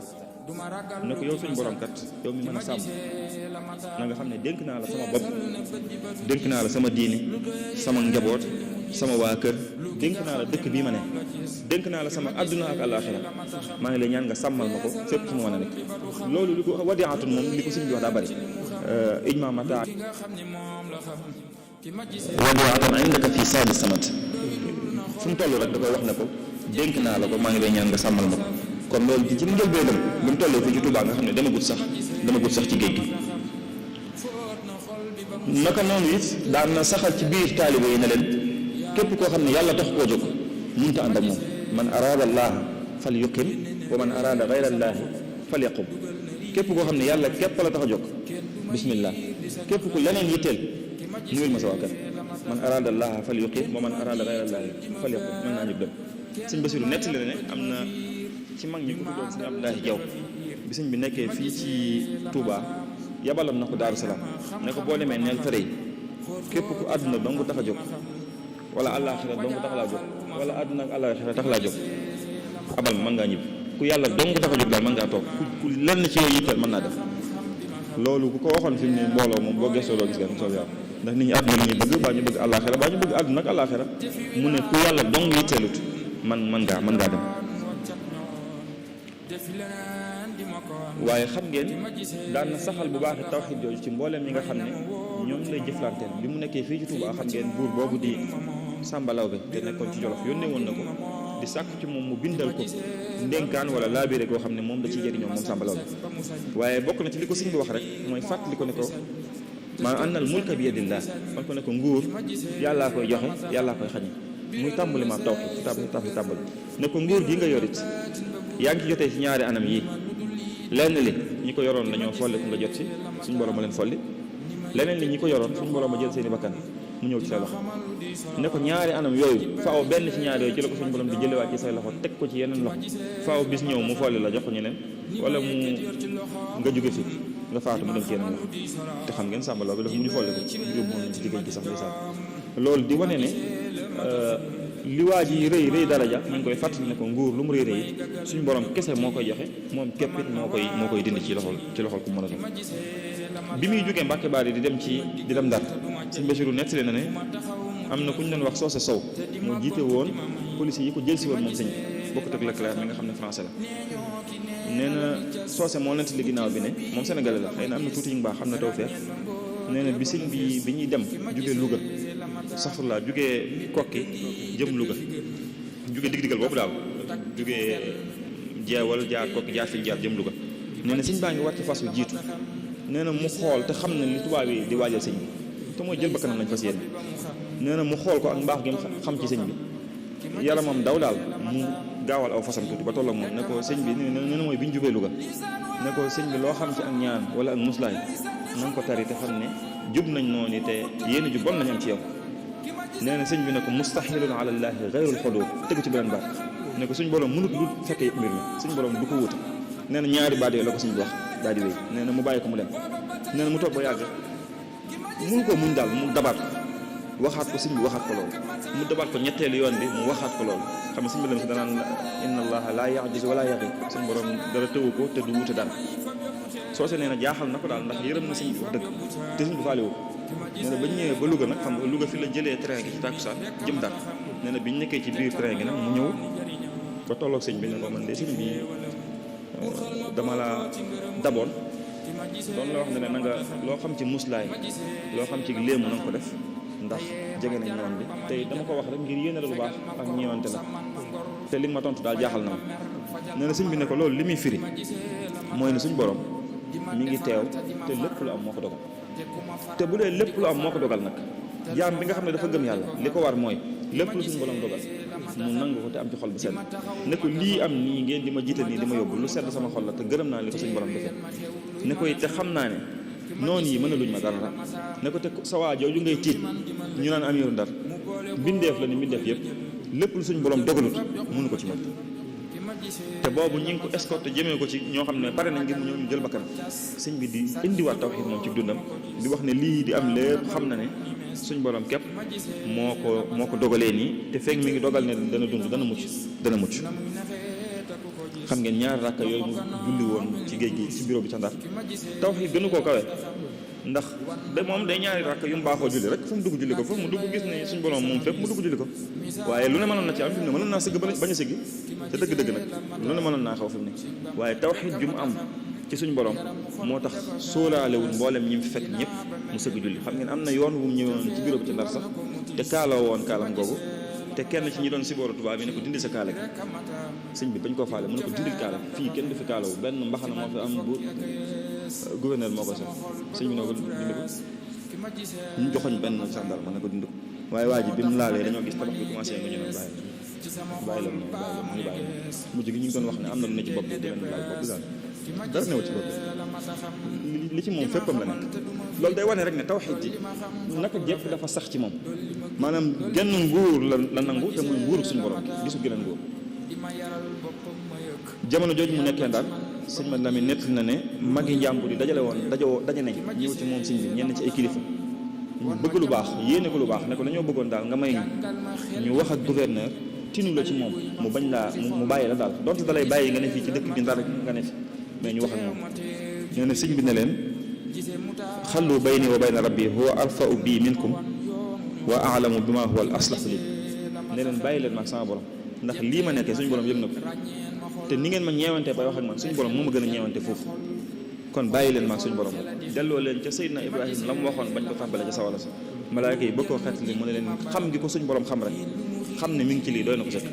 ne ko yow suñu borom kat yow mi mën a sàmm na nga xam ne dénk naa la sama bopp dénk naa la sama diini sama njaboot sama waa kër dénk naa la dëkk bii ma ne dénk naa la sama àdduna ak àllaaxira maa ngi lay ñaan nga sàmmal ma ko fépp fu mu mën a nekk loolu li ko wadiatul moom li ko suñu bi wax daa bëri ijma mata wadiatul indaka fii saadi samat fu mu toll rek da koy wax ne ko dénk naa la ko maa ngi lay ñaan nga sàmmal ma ko kon loolu ci njëlbeenam bi mu tollee fii ci Touba nga xam ne demagut sax ci géej gi naka noonu it daan na saxal ci biir taalibe yi ne leen képp koo xam ne yàlla tax koo jóg mënut a ànd ak moom man araada allaaha fal yuqim wa man araada gayra allaahi fal yaqum képp koo xam ne yàlla képp la tax a jóg bismillah képp ku leneen yitteel nuyul ma sa waa kër man araada allaaha fal yuqim wa man araada gayra allaahi fal yaqum mën naa ñëpp dem sëñ Basiru nettali la ne am na ci mag ñi ko tuddoon sëñ Abdoulaye Jaw bi sëñ bi nekkee fii ci Touba yabaloon na ko Daaru Salaam ne ko boo demee neel fere yi képp ku àdduna dong tax a jóg wala àllaaxira dong tax laa jóg wala àdduna ak àllaaxira tax laa jóg abal ma mën ngaa ñibbi ku yàlla dong tax a jóg daal mën ngaa toog ku lenn ci yooyu yitteel mën naa def loolu ku ko waxoon fi mu ne mbooloo moom boo gëstoo doo gis nga soob yàlla ndax nit ñi àdduna la ñuy bëgg baa ñu bëgg àllaaxira baa ñu bëgg àdduna ak àllaaxira mu ne ku yàlla dong yitteelut mën ngaa dem waaye xam ngeen daan na saxal bu baax tawxiid jooju ci mbooleem ñi nga xam ne ñoom lay jëflanteel bi mu nekkee fii ci Touba xam ngeen buur boobu di Samba Lawbe te nekkoon ci Jolof yónnee woon na ko di sàkk ci moom mu bindal ko ndénkaan wala laabire koo xam ne moom da ciy jëriñoo moom Samba Lawbe waaye bokk na ci li ko sëñ bi wax rek mooy fàttali ko ne ko maanaam annal mulka bi yadillah kon ko ne ko nguur yàllaa koy joxe yàllaa koy xañe muy tàmbali ma tawxiid tàmbali ne ko nguur gi nga yorit yaa ngi ci jotee ci ñaari anam yi lenn li ñi ko yoroon dañoo folli ku nga jot ci suñu borom ma leen folli leneen li ñi ko yoroon suñu borom ma jël seeni bakkan mu ñëw ci say loxo ne ko ñaari anam yooyu faaw benn ci ñaari yooyu ci la ko suñu borom di jëlewaat ci say loxo teg ko ci yeneen loxo faaw bis ñëw mu folli la jox ko ñeneen wala mu nga jóge fi nga faatu mu dem ci yeneen loxo te xam ngeen sàmbaloo bi dafa mujj folli ko yóbbu moom ci jigéen gi sax day sàmm loolu di wane ne li waa ji rëy daraja ñu ngi koy fàttali ne ko nguur lu mu rëy suñu borom kese moo koy joxe moom képp it moo koy dindi ci loxol ku mën a doon bi muy jógee Mbàkke Baari di dem Ndar sëñ Basiru nettali na ne am na ku ñu doon wax Soose Sow moo jiite woon police yi ko jël si woon moom sëñ bi bokkut ak Leclerc mi nga xam ne français la nee na Soose moo nettali ginnaaw bi ne moom sénégalais la xëy na am na tuuti ñu baax xam na tawfeex nee na bi sëñ bi ñuy dem jógee Louga safurlaa jógee Kokki jëm Louga jógee digdigal boobu daal jógee jeewal jaar Kokki jaar fi jaar jëm Louga nee na sëñ baa ngi war ci fas yu jiitu nee na mu xool te xam ne li tubaab yi di waajal sëñ bi te mooy jël bakkanam lañ fas yéene nee na mu xool ko ak mbaax gi xam ci sëñ bi yaramam daw daal mu gaawal aw fasam tuuti ba toll ak moom ne ko sëñ bi nee na mooy bi ñu jubee Louga ne ko sëñ bi loo xam ci ak ñaan wala ak muslaay na nga ko tari te xam ne jub nañ noonu te yéen ju bon nañ am ci yow nee na sëñ bi ne ko mustahilun ala llaahi gayrul xudur tegu ci beneen baat ne ko suñ borom mënut du fekkee mbir mi suñ borom du ko wuute nee na ñaari baat yooyu la ko suñ bi wax daal di wéy nee na mu bàyyi ko mu dem nee na mu toog ba yàgg mënu ko muñ daal mu dabaat ko waxaat ko sëñ bi waxaat ko loolu mu dabaat ko ñetteelu yoon bi mu waxaat ko loolu xam ne sëñ bi dem si danaan inna allaha laa ya'jizu wala yaqi suñ borom dara tëwu ko te du wuute dara soose nee na jaaxal na ko daal ndax yërëm na sëñ bi wax dëgg te sëñ bi faale wu ko nee na ba ñu ñëwee ba Louga nag xam nga Louga fi la jëlee train gi ci tàkkusaan jëm Ndar nee na bi ñu nekkee ci biir train gi nag mu ñëw ba tolloog sëñ bi ne ko man de sëñ bi dama la daboon doon la wax ne na nga loo xam ci muslaay loo xam ci léemu na nga ko def ndax jege nañ noon bi tey dama ko wax rek ngir yéene la lu baax ak ñeewante la te li nga ma tontu daal jaaxal na ma nee na sëñ bi ne ko loolu li muy firi mooy ne suñ borom mi ngi teew te lépp lu am moo ko dogal te bu dee lépp lu am moo ko dogal nag jaam bi nga xam ne dafa gëm yàlla li ko war mooy lépp lu suñu borom dogal mu nangu ko te am ci xol bu sedd ne ko lii am nii ngeen di ma jiital nii di ma yóbbu lu sedd sama xol la te gërëm naa li ko suñu borom defee ne koy te xam naa ne noonu yi mën a luñ ma dara ne ko te sa waa jooju ngay tiit ñu naan amiru Ndar mbindeef la ni mbindeef yëpp lépp lu suñu borom dogalut mënu ko ci moom te boobu ñi ngi ko escorté jëmee ko ci ñoo xam ne pare nañ ngir mu ñëw ñu jël bakkan sëñ bi di indiwaat tawxiid moom ci dundam di wax ne lii di am lépp xam na ne suñ borom képp moo ko dogalee nii te fekk mi ngi dogal ne dana dund dana mucc xam ngeen ñaari rakka yooyu mu julli woon ci géej gi ci bureau bi ca Ndar tawxiid gënu koo kawe ndax da moom day ñaari rakk yu mu baaxoo julli rek fu mu dugg julli ko fu mu dugg gis ne suñ borom moom fépp mu dugg julli ko waaye lu ne mënoon na ci am fi mu ne mënoon naa sëgg bañ a sëgg te dëgg-dëgg nag lu ne mënoon naa xaw fi mu ne waaye tawxiid ju mu am ci suñ borom moo tax sóolaalewul mboolem ñi mu fekk ñëpp mu sëgg julli xam ngeen am na yoon wu mu ñëwoon ci bureau bi ci Ndar sax te kaaloo woon kaalam googu te kenn ci ñi doon si booru tubaab bi ne ko dindi sa kaala gi sëñ bi bañ koo faale mu ne ko dindil kaala fii kenn du fi kaalawu benn mbaxana moo fi am bu gouverneur moo ko sol sëñ bi ne ko dindi ko ñu joxoñ benn gendarme ne ko dindi ko waaye waa ji bi mu laalee dañoo gis tabax bi commencé nga ñu ne bàyyi la mu ngi bàyyi mujj gi ñu ngi doon wax ne am na lu ne ci bopp bi di leen laal bopp bi daal dara newu ci bopp bi li ci moom féppam la nekk loolu day wane rek ne tawxiid ji naka jekk dafa sax ci moom maanaam genn nguur la nangu te muy nguuru suñu borom gisul geneen nguur jamono jooju mu nekkee Ndar sëñ Mad Lamin nett na ne magi njàmbur yi daje nañ ñëw ci moom sëñ bi ñenn ci ay kilifa ñu bëgg lu baax yéene ko lu baax ne ko dañoo bëggoon daal nga may ñu wax ak gouverneur tinu la ci moom mu bañ laa mu bàyyi la daal donte dalay bàyyi nga ne fii ci dëkk bi Ndar nga ne fi mais ñu wax ak moom ñoo ne sëñ bi ne leen xallu bayni wa bayna rabbi huwa arfa'u bi minkum wa a'lamu bima huwa al aslahu li ne leen bàyyi leen maag sama borom ndax lii ma nekkee suñu borom yëg na ko te ni ngeen ma ñeewante bay wax ak man suñu borom moo ma gën a ñeewante foofu kon bàyyi leen maag suñu borom la delloo leen ca Seydina Ibrahima la mu waxoon bañ ko tàmbale ca sawala sa malaaka yi bëgg koo xeetli mu ne leen xam gi ko suñu borom xam rek xam ne mi ngi ci lii doy na ko sëkk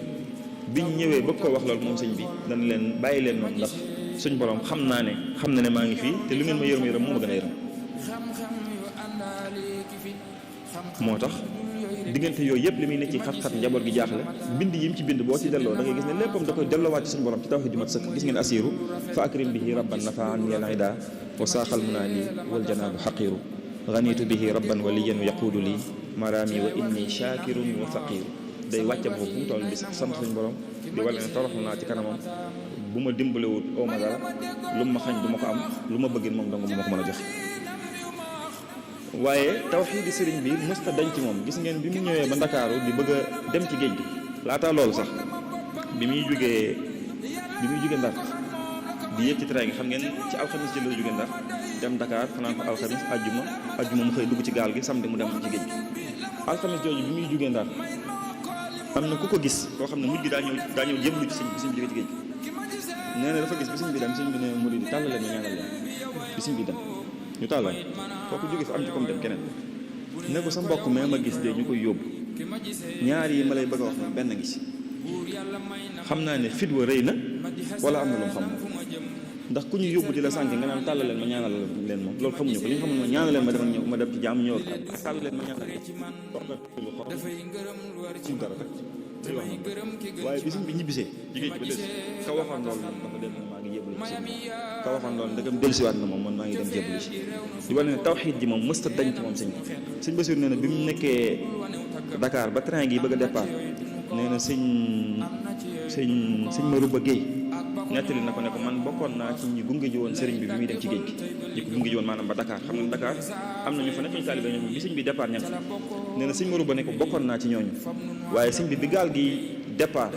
biñ ñëwee bëgg koo wax loolu moom sëñ bi dana leen bàyyi leen moom ndax suñu borom xam na ne maa ngi fii te lu ngeen ma yërëm moo ma gën a yërëm moo tax diggante yooyu yëpp li muy ne ci xat-xat njaboot gi jaaxle bind yi mu ci bind boo ci delloo da ngay gis ne léppam da koy delloowaat ci suñu borom ci tawhid ju mat sëkk. gis ngeen asiru fa akrim bihi rabban nafa an yal ida wa saaxal munaali wal janaabu xaqiru ganitu bihi rabban waliyan yaquudu lii marami wa inni shakirun wa faqiru. day wàcce boobu fu mu toll di sant suñu borom di wala ne toroxlu naa ci kanamam bu ma dimbalewut oo ma dara lu ma xañ du ma ko am lu ma bëggin moom dong ma ko mën a jox. waaye tawxiidi sëriñ bi mësta dañ ci moom. gis ngeen bi mu ñëwee ba Ndakaaru di bëgg a dem ci géej gi laataa loolu sax bi muy jógee Ndar di yéeg ci train gi xam ngeen ci alxamis ji la jógee Ndar dem Dakar fanaan ko alxamis ajjuma mu xëy dugg ci gaal gi samedi mu dem ci géej gi. alxamis jooju bi muy jógee Ndar am na ku ko gis koo xam ne mujj gi daa ñëw jébbalu ci sëñ bi jógee ci géej gi. nee na dafa gis bi sëñ bi dem sëñ bi ne murid yi tàllal leen ma ñaanal leen bi sëñ bi dem ñu tàllal kooku jóge fi am ci comme dem keneen ne ko sa mbokk mais ma gis de ñu koy yóbbu ñaar yi ma lay bëgg a wax ne benn ngi si xam naa ne fit wa rëy na wala am na lu mu xam ndax ku ñu yóbbu di la sànq nga naan tàllal leen ma ñaanal leen moom loolu xamuñu ko li nga xam ne ma ñaanal leen ma demal ñëw ma dem ci jàmm ñëw ak tàllal leen ma ñaanal leen suñu dara rek day wax noonu waaye bi sëñ bi ñibbisee jigéen ji ba des ka waxoon loolu moom dafa dem maa ngi jébbalu ci sëñ bi ka waxoon loolu ndegam dellusiwaat na moom man maa ngi dem jébbalu ci di wane ne tawxiid ji moom mësta dañ ci moom sëñ bi. sëñ Basiru nee na bi mu nekkee Dakar ba train gi bëgg a départ nee na sëñ Marouba Gueye nettali na ko ne ko man bokkoon naa ci ñi gunge ji woon sëriñ bi muy dem ci géej gi ñi ko gunge ji woon maanaam ba Dakar xam nga Dakar am na ñu fa nekk ñu taalibe ñoom bi sëñ bi départ ñett nee na sëñ Marouba ne ko bokkoon naa ci ñooñu waaye sëñ bi gaal gi départ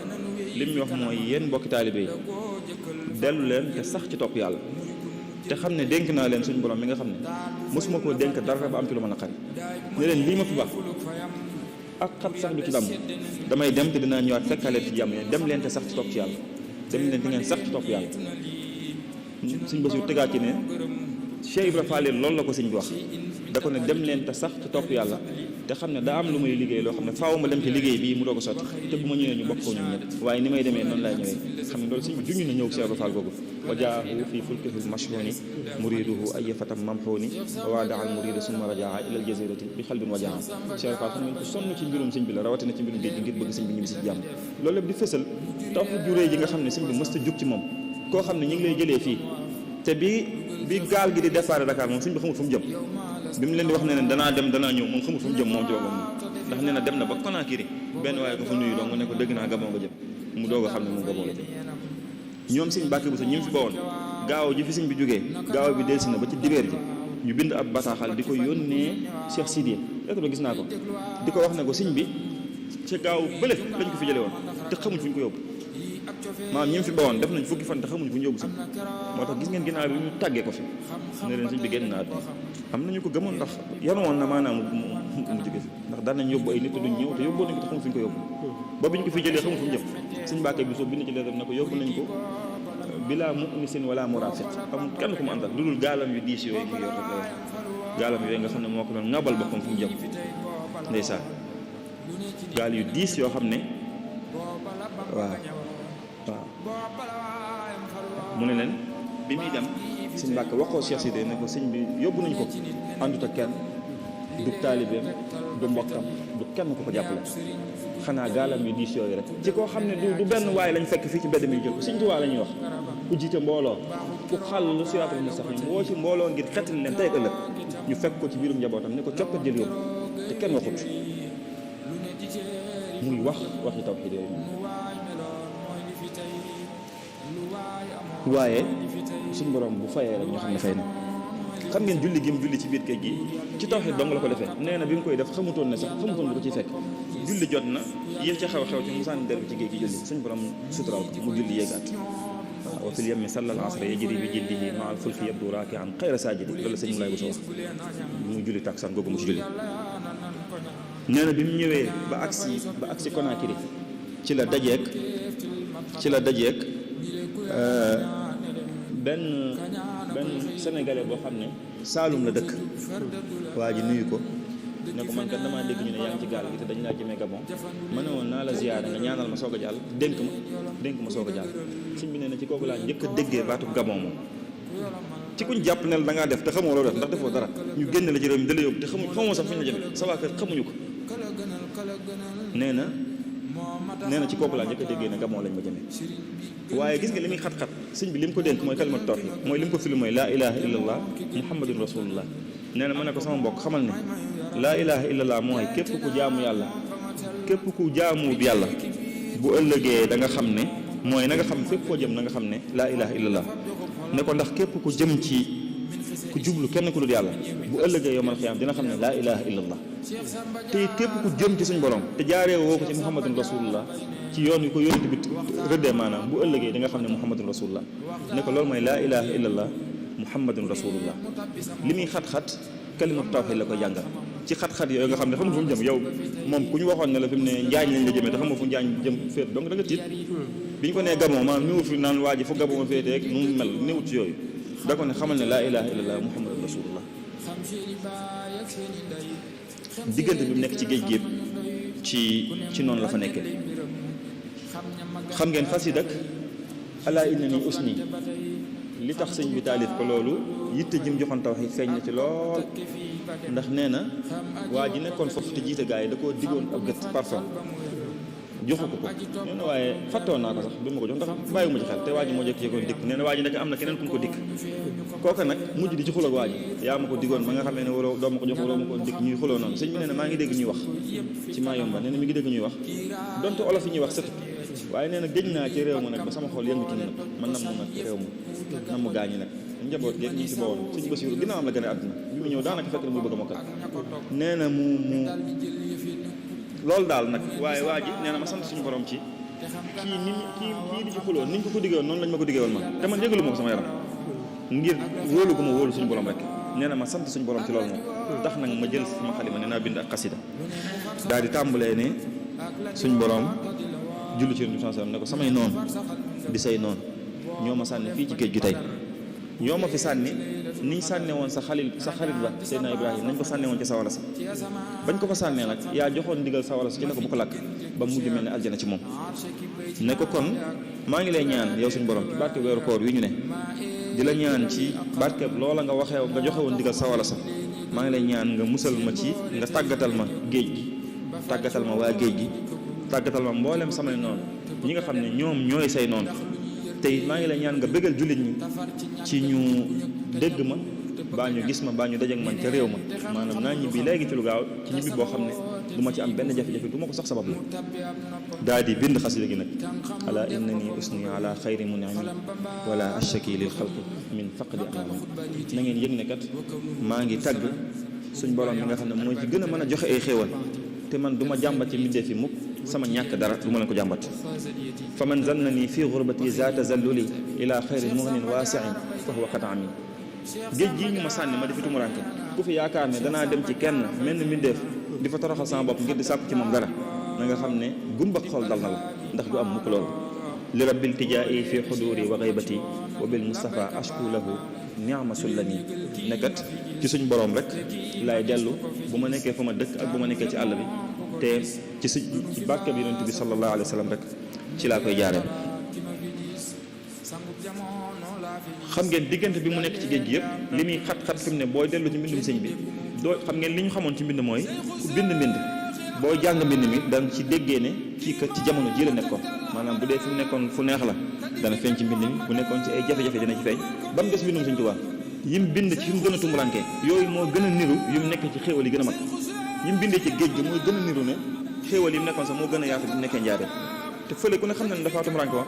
li mu wax mooy yéen mbokki taalibe yi dellu leen te sax ci topp yàlla te xam ne dénk naa leen suñu borom mi nga xam ne mosuma koo dénk dara ba am ci lu ma naqari ne leen lii ma fi baax ak xat sax du ci damm damay dem te dinaa ñëwaat fekkaleen ci jàmm dem leen te sax ci topp ci yàlla dem leen te ngeen sax ci topp yàlla. suñ Basiru tegaat ci ne Cheikh Ibra Fall loolu la ko sëñ bi wax da ko ne dem leen te sax ci topp yàlla te xam ne daa am lu may liggéey loo xam ne faaw ma dem ci liggéey bii mu doog a sotti te bu ma ñëwee ñu bokk ko ñun ñëpp waaye ni may demee noonu laay ñëwee xam ne loolu sëñ bi juñu na ñëw Cheikh Ibra Fall googu wa jaahu fi fulkihil mashhuni muriduhu ay fatam mamhuni wa daa al murida summa rajaa ila al jazirati bi xalbin wa jaa Cheikh Ibra Fall xam ngeen ko sonn ci mbirum sëñ bi la rawatina ci mbirum géej gi ngir bëgg sëñ bi ñibbi si jàmm loolu lépp di fësal tawxiid ju réy ji nga xam ne sëñ bi mësta jug ci moom koo xam ne ñu ngi lay jëlee fii te bi gaal gi di départ Dakar moom sëñ bi xamul fu mu jëm bi mu leen di wax ne danaa dem danaa ñëw moom xamul fu mu jëm moom ci boppam ndax nee na dem na ba Conakry benn waaye ko fa nuyu dong ne ko dëgg naa Gabon nga jëm mu doog a xam ne moom Gabon la jëm ñoom sëñ Mbàkke Buso ñi mu fi bawoon gaaw ji fi sëñ bi jógee gaaw bi delsi na ba ci dibeer ji ñu bind ab bataaxal di ko yónnee Cheikh Sidiye rek ba gis naa ko di ko wax ne ko sëñ bi ci gaaw bële lañ ko fi jële woon te xamuñ fu ñu ko yóbbu maanaam ñi mu fi bawoon def nañ fukki fan te xamuñ fu ñu yóbbu sëñ moo tax gis ngeen ginnaaw bi ñu tàggee ko fi ne leen sëñ bi génn na àdduna am nañu ko gëmoon ndax yanu woon na maanaam mu jóge fi ndax daan nañ yóbbu ay nit te duñ ñëw te yóbbu nañ ko te xamuñ fu ñu ko yóbbu ba bi ñu ko fi jëlee xamuñ fu mu jëm sëñ Mbàkke Buso bind ci leeram ne ko yóbbu nañ ko bilaa mu'nisin wala murafiq amul kenn ku mu àndal lu dul gaalam yu diis yooyu mu yor rek la yor gaalam yooyu nga xam ne moo ko doon ŋabal boppam fu mu jëm ndeysaan gaal yu diis yoo xam ne waaw mu ne leen bi muy dem sëñ Mbàkke wax ko Cheikh Sidé ne ko sëñ bi yóbbu nañ ko àndut ak kenn du taalibeem du mbokkam du kenn ko ko jàppale xanaa gaalam yu diis yooyu rek ci koo xam ne du benn waaye lañ fekk fii ci mbedd mi jël ko sëñ Tuubaa la ñuy wax ku jiite mbooloo ku xàll lu siraatal mustaqiim woo ci mbooloo ngir xettali leen tey ëllëg ñu fekk ko ci biirum njabootam ne ko coppat jël yóbbu te kenn waxut muy waxi tawhiid yooyu waaye suñu borom bu fayee rek ñu xam ne fay na xam ngeen julli gi mu julli ci biir géej gi ci tawhiid dong la ko defee nee na bi mu koy def xamutoon ne sax xamutoon bu ko ciy fekk julli jot na yëf ca xew-xew ci musaan der bi ci géej gi julli suñu borom suturaal ko mu julli yéegaat waaw wa fil yammi sallal asra yajri bi jildihi ma al fulki yabdu raaki'an xayra saajidi loolu sëñ Moulay bu sa wax mu julli taksaan googu mu ci julli nee na bi mu ñëwee ba agsi Conakry ci la dajeek benn sénégalais boo xam ne Saalum la dëkk waa ji nuyu ko ne ko man kat damaa dégg ñu ne yaa ngi ci gaal gi te dañu laa jëmee Gabon ma ne woon naa la ziyaara nga ñaanal ma soog a jàll dénk ma soog a jàll sëñ bi nee na ci kooku laa njëkk a déggee baatu Gabon moom ci kuñ jàpp ne la da ngaa def te xamoo loo def ndax defoo dara ñu génn la ci réew mi da la yóbbu te xamoo sax fu ñu la jëme sa waa kër xamuñu ko nee na ci kooku laa njëkk a déggee ne gamoo lañ ma jëmee waaye gis nga li muy xat-xat sëñ bi li mu ko dénk mooy kalimatu tawhid mooy li mu ko firi mooy laa ilaha illallah muhammadun rasulullah nee na ma ne ko sama mbokk xamal ne laa ilaha illallah mooy képp ku jaamu yàlla képp ku jaamuwut yàlla bu ëllëgee da nga xam ne mooy na nga xam fépp koo jëm na nga xam ne laa ilaha illallah ne ko ndax képp ku jëm ci ku jublu kenn ku dul yàlla bu ëllëgee yowmal xiyaam dina xam ne laa ilaha illallah te képp ku jëm ci suñ borom te jaaree woo ko ci muhammadun rasulullah ci yoon wi ko yónent bi rëddee maanaam bu ëllëgee di nga xam ne muhammadun rasulullah ne ko loolu mooy laa ilaha illallah muhammadun rasulullah li muy xat-xat kalimatu tawhid la koy jàngal ci xat-xat yooyu nga xam ne xamul fu mu jëm yow moom ku ñu waxoon ne la fi mu ne njaañ lañ la jëmee te xamoo fu njaañ jëm féet donc da nga tiit bi ñu ko nee gamoo maanaam niwut fi naan waa ji fu gamoo féetee ak nu mu mel niwut ci yooyu da ko ne xamal ne laa ilaha illallah muhammadun rasulullah diggante bi mu nekk ci géej géej ci noonu la fa nekkee xam ngeen fas yi dak ala inna ni usni li tax sëñ bi taalif ko loolu yitte jim joxoon tawhid feeñ na ci lool ndax nee na waa ji nekkoon foofu te jiite gaa yi da koo diggoon ab gët parfum joxu ko nee na waaye fàttewoon naa ko sax bi ma ko jox ndax bàyyiwuma ci xel te waa ji moo jékki-jékkoon dikk nee na waa ji nekk am na keneen ku mu ko dikk kooka nag mujj di ci xuloo ak waa ji yaa ma ko diggoon ba nga xamee ne waroo doo ma ko jox waroo ma ko dikk ñuy xuloo noonu sëñ bi nee na maa ngi dégg ñuy wax ci maa yomba nee na mi ngi dégg ñuy wax donte olof yi ñuy wax sëtut waaye nee na géej naa ci réew ma nag ba sama xol yëngatu na nag man nam mu nag réew ma nam mu gaañi nag njaboot gi ñu si bawoon sëñ Basiru ginnaaw am la gën a àdduna bi mu ñëw daanaka fekk na muy bëgg a mokkal nee na mu loolu daal nag waaye waa ji nee na ma sant suñu borom ci kii di ci xuloo niñ ko diggewoon noonu lañ ma ko diggee woon man te man yëgalu ma ko sama yaram ngir wóolu gu ma wóolu suñu borom rek nee na ma sant suñu borom ci loolu moom tax nag ma jël sama xalima ne naa bind ak xasida daal di tàmbalee ne suñu borom julli ci Yonent bi ne ko samay noonu di say noonu ñoo ma sànni fii ci géej gi tey ñoo ma fi sànni niñ sànne woon sa xarit ba Seydina Ibrahima nañ ko sànne woon ci sawara sa bañ ko fa sànnee nag yaa joxoon ndigal sawara sa ci ne ko bu ko lakk ba mujj mel ne aljana ci moom ne ko kon maa ngi lay ñaan yow suñu borom ci barke weeru koor wi ñu ne di la ñaan ci barke loola nga waxee nga joxe woon ndigal sawara sa maa ngi lay ñaan nga musal ma ci nga tàggatal ma géej gi tàggatal ma waa géej gi tàggatal ma mboolem samay noonu ñi nga xam ne ñoom ñooy say noonu tey maa ngi lay ñaan nga bëggal jullit ñi ci ñu dégg ma baa ñu gis ma baa ñu dajeek man ca réew ma maanaam naa ñibbi léegi ci lu gaaw ci ñibbi boo xam ne du ma ci am benn jafe-jafe du ma ko sax sabab la daal di bind xasida gi nag ala innani usni ala xayri munami wala ashaki lil xalqi min faqdi amami na ngeen yëg ne kat maa ngi tagg suñ borom bi nga xam ne mooy ci gën a mën a joxe ay xéewal te man du ma jàmbat ci mbindee fi mukk sama ñàkk dara du ma leen ko jàmbat fa man zannani fi xurbati za tazalluli ila xayri muhnin waasiin fa huwa qad ami géej gii ñu ma sànni ma di fi tumuranke ku fi yaakaar ne danaa dem ci kenn mel ni mbindeef di fa toroxal sama bopp ngir di sàkku ci moom dara na nga xam ne gumba xol dal na la ndax du am mukk loolu li rabbil tijaa'i fi xuduri wa gaybati wa bil mustafa ashku lahu ni'ma sullani nekkat ci suñ borom rek laay dellu bu ma nekkee fa ma dëkk ak bu ma nekkee ci àll bi te ci barke bi yonent bi sallallahu alayhi wa sallam rek ci laa koy jaaree. xam ngeen diggante bi mu nekk ci géej gi yëpp li muy xat-xat fi mu ne booy dellu ci mbindum sëñ bi doo xam ngeen li ñu xamoon ci mbind mooy ku bind mbind booy jàng mbind mi da nga ci déggee ne kii kat ci jamono ji la nekkoon maanaam bu dee fi mu nekkoon fu neex la dana feeñ ci mbind mi bu nekkoon ci ay jafe-jafe dina ci feeñ ba mu des mbindum sëñ Tuubaa yim bind ci fi mu gën a tumurankee yooyu moo gën a niru yu mu nekk ci xéewal yi gën a mag yim bindee ci géej gi mooy gën a niru ne xéewal yi mu nekkoon sax moo gën a yaatu bi mu nekkee njaaree te fële ku ne xam na ne dafa tumuranke woon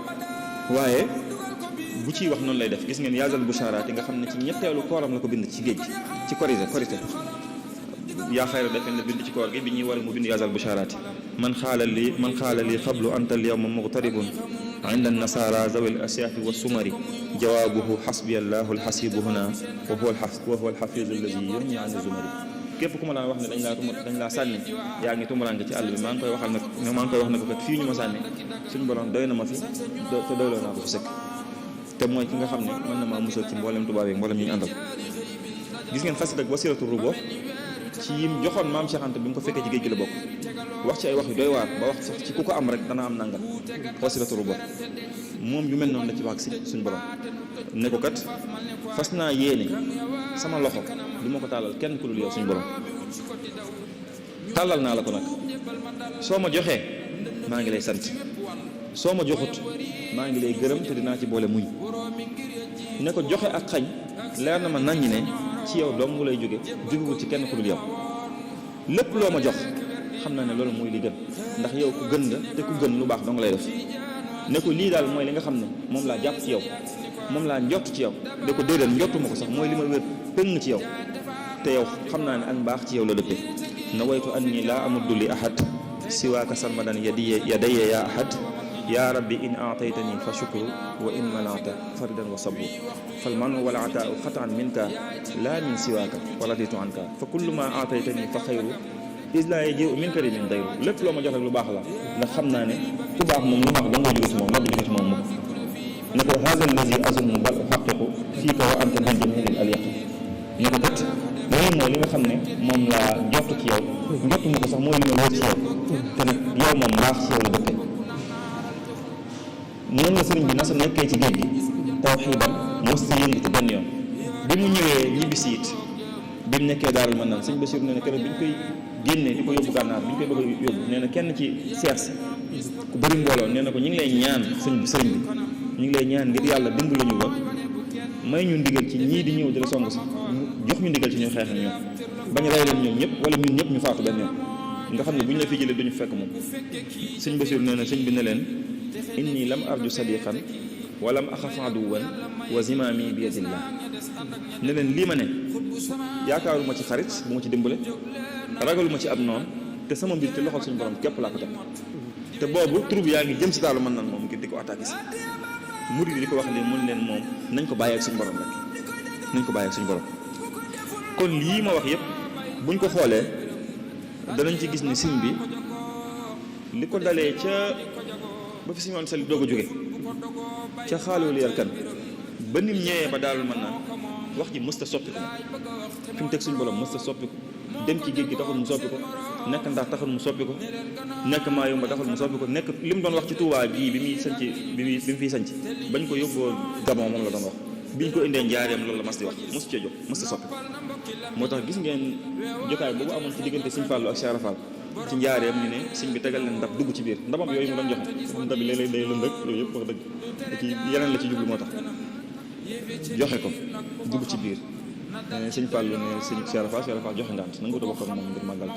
waaye bu ciy wax noonu lay def gis ngeen yaazal busharaat yi nga xam ne ci ñetteelu kooram la ko bind ci géej gi ci korité yaa xayra defen la bind ci koor gi bi ñuy war mu bind yaazal busharaat yi man xaala li xablu anta al yawma muqtaribun inda nasara zawil asyafi wa sumari jawaabuhu xasbiya allahu alxasibu huna wa huwa alxafizu alladi yurni an zumari képp ku ma daan wax ne dañ laa sànni yaa ngi tumuranke ci àll bi maa ngi koy wax ne ko kat fii ñu ma sànni suñu borom doy na ma fi te doyloo naa ko fi sëkk te mooy ki nga xam ne mën na maa musal ci mboolem tubaab yi mboolem ñu àndal gis ngeen xasida ak wasiratu rubo ci yim joxoon maam Cheikh Anta bi mu ko fekkee ci géej gi la bokk wax ci ay wax yu doy waar ba wax sax ci ku ko am rek dana am nangam wasiratu rubo moom yu mel noonu la ci wax si suñu borom ne ko kat fas naa yéene sama loxo du ma ko tàllal kenn ku dul yow suñu borom tàllal naa la ko nag soo ma joxee maa ngi lay sant soo ma joxut maa ngi lay gërëm te dinaa ci boole muñ ne ko joxe ak xañ leer na ma naññi ne ci yow dong mu lay jógewul ci kenn ku dul yow lépp loo ma jox xam naa ne loolu mooy li gën ndax yow ku gën nga te ku gën lu baax dong lay def ne ko lii daal mooy li nga xam ne moom laa jàpp ci yow moom laa njott ci yow de ko déedéet njottu ma ko sax mooy li ma wér pëng ci yow te yow xam naa ne ak mbaax ci yow la dëppee nawaytu anni laa amuddu li ahad siwaaka sarmadan yadayya ya ahad ya rabbi in aataytani fa shukru wa in manata faridan wa sabru fal manu wal ataau xataan minka laa min siwaaka wa raditu anka fa kullu ma aataytani fa xayru isla yajiu min karimin dayru lépp loo ma jox rek lu baax la ndax xam naa ne ku baax moom lu baax da nga jóge ci moom la jóge ci moom mukk ne ko haza allazi azunnu bal uhaqiqu fii ka wa anta min jamilin alyaqi ne ko kat lii mooy li nga xam ne moom laa njott ci yow njott mu ko sax mooy li ma wóor ci yow te nag yow moom mbaax ci yow la dëkkee noonu la sëriñ bi nasa nekkee ci géej gi tawxiidan mos si yëngu ci benn yoon bi mu ñëwee ñibbisi it bi mu nekkee daaral mën naan sëñ Basiir nee na keroog bi ñu koy génnee di ko yóbbu gànnaar bi ñu koy bëgg a yóbbu nee na kenn ci seex ku bëri mbooloo nee na ko ñu ngi lay ñaan sëriñ bi ñu ngi lay ñaan ngir yàlla dimbali ñu ba may ñu ndigal ci ñii di ñëw di la song si jox ñu ndigal ci ñu xeex ak ñoom bañ rey leen ñoom ñëpp wala ñun ñëpp ñu faatu benn yoon nga xam ne bu ñu la fi jëlee duñu fekk moom sëñ Basiir nee na sëñ bi ne leen inni lam arju sadiqan walam axaf aduwan wa zimaami bi yadillah ne leen lii ma ne yaakaaruma ci xarit bu ma ci dimbale ragaluma ci ab noonu te sama mbir ci loxol suñu borom képp laa ko teg te boobu troupe yaa ngi jëm si daalu mën nan moom ngir di ko attaqué si murid yi di ko wax leen mun leen moom nañ ko bàyyi ak suñu borom rek nañ ko bàyyi ak suñu borom kon lii ma wax yëpp buñ ko xoolee danañ ci gis ne siñ bi li ko dalee ca ba fi suñu woon sali doog a jóge ca xaaloo yar kan ba nim ñëwee ba daalul mën naan wax ji mësta soppiku fi mu teg suñu borom mësta soppiku dem ci géej gi taxul mu soppi ko nekk ndax taxul mu soppi ko nekk maa yomba taxul mu soppi ko nekk li mu doon wax ci Tuubaa gii bi muy sanc bi mu fiy sanc bañ ko yóbboo Gabon moom la doon wax biñ ko indee njaareem loolu la mas di wax mosu cee jóg mësta soppi moo tax gis ngeen jotaay boobu amoon ci diggante Sëñ Fallu ak Cheikh Rafal ci njaareem ñu ne sëñ bi tegal leen ndab dugg ci biir ndabam yooyu mu doon joxe ndab bi léeg-léeg day lënd rek yooyu yëpp wax dëgg ci yeneen la ci jublu moo tax joxe ko dugg ci biir sëñ Fallu ne sëñ Cheikh Rafal joxe ngant na nga ko bokk ak moom ngir màggal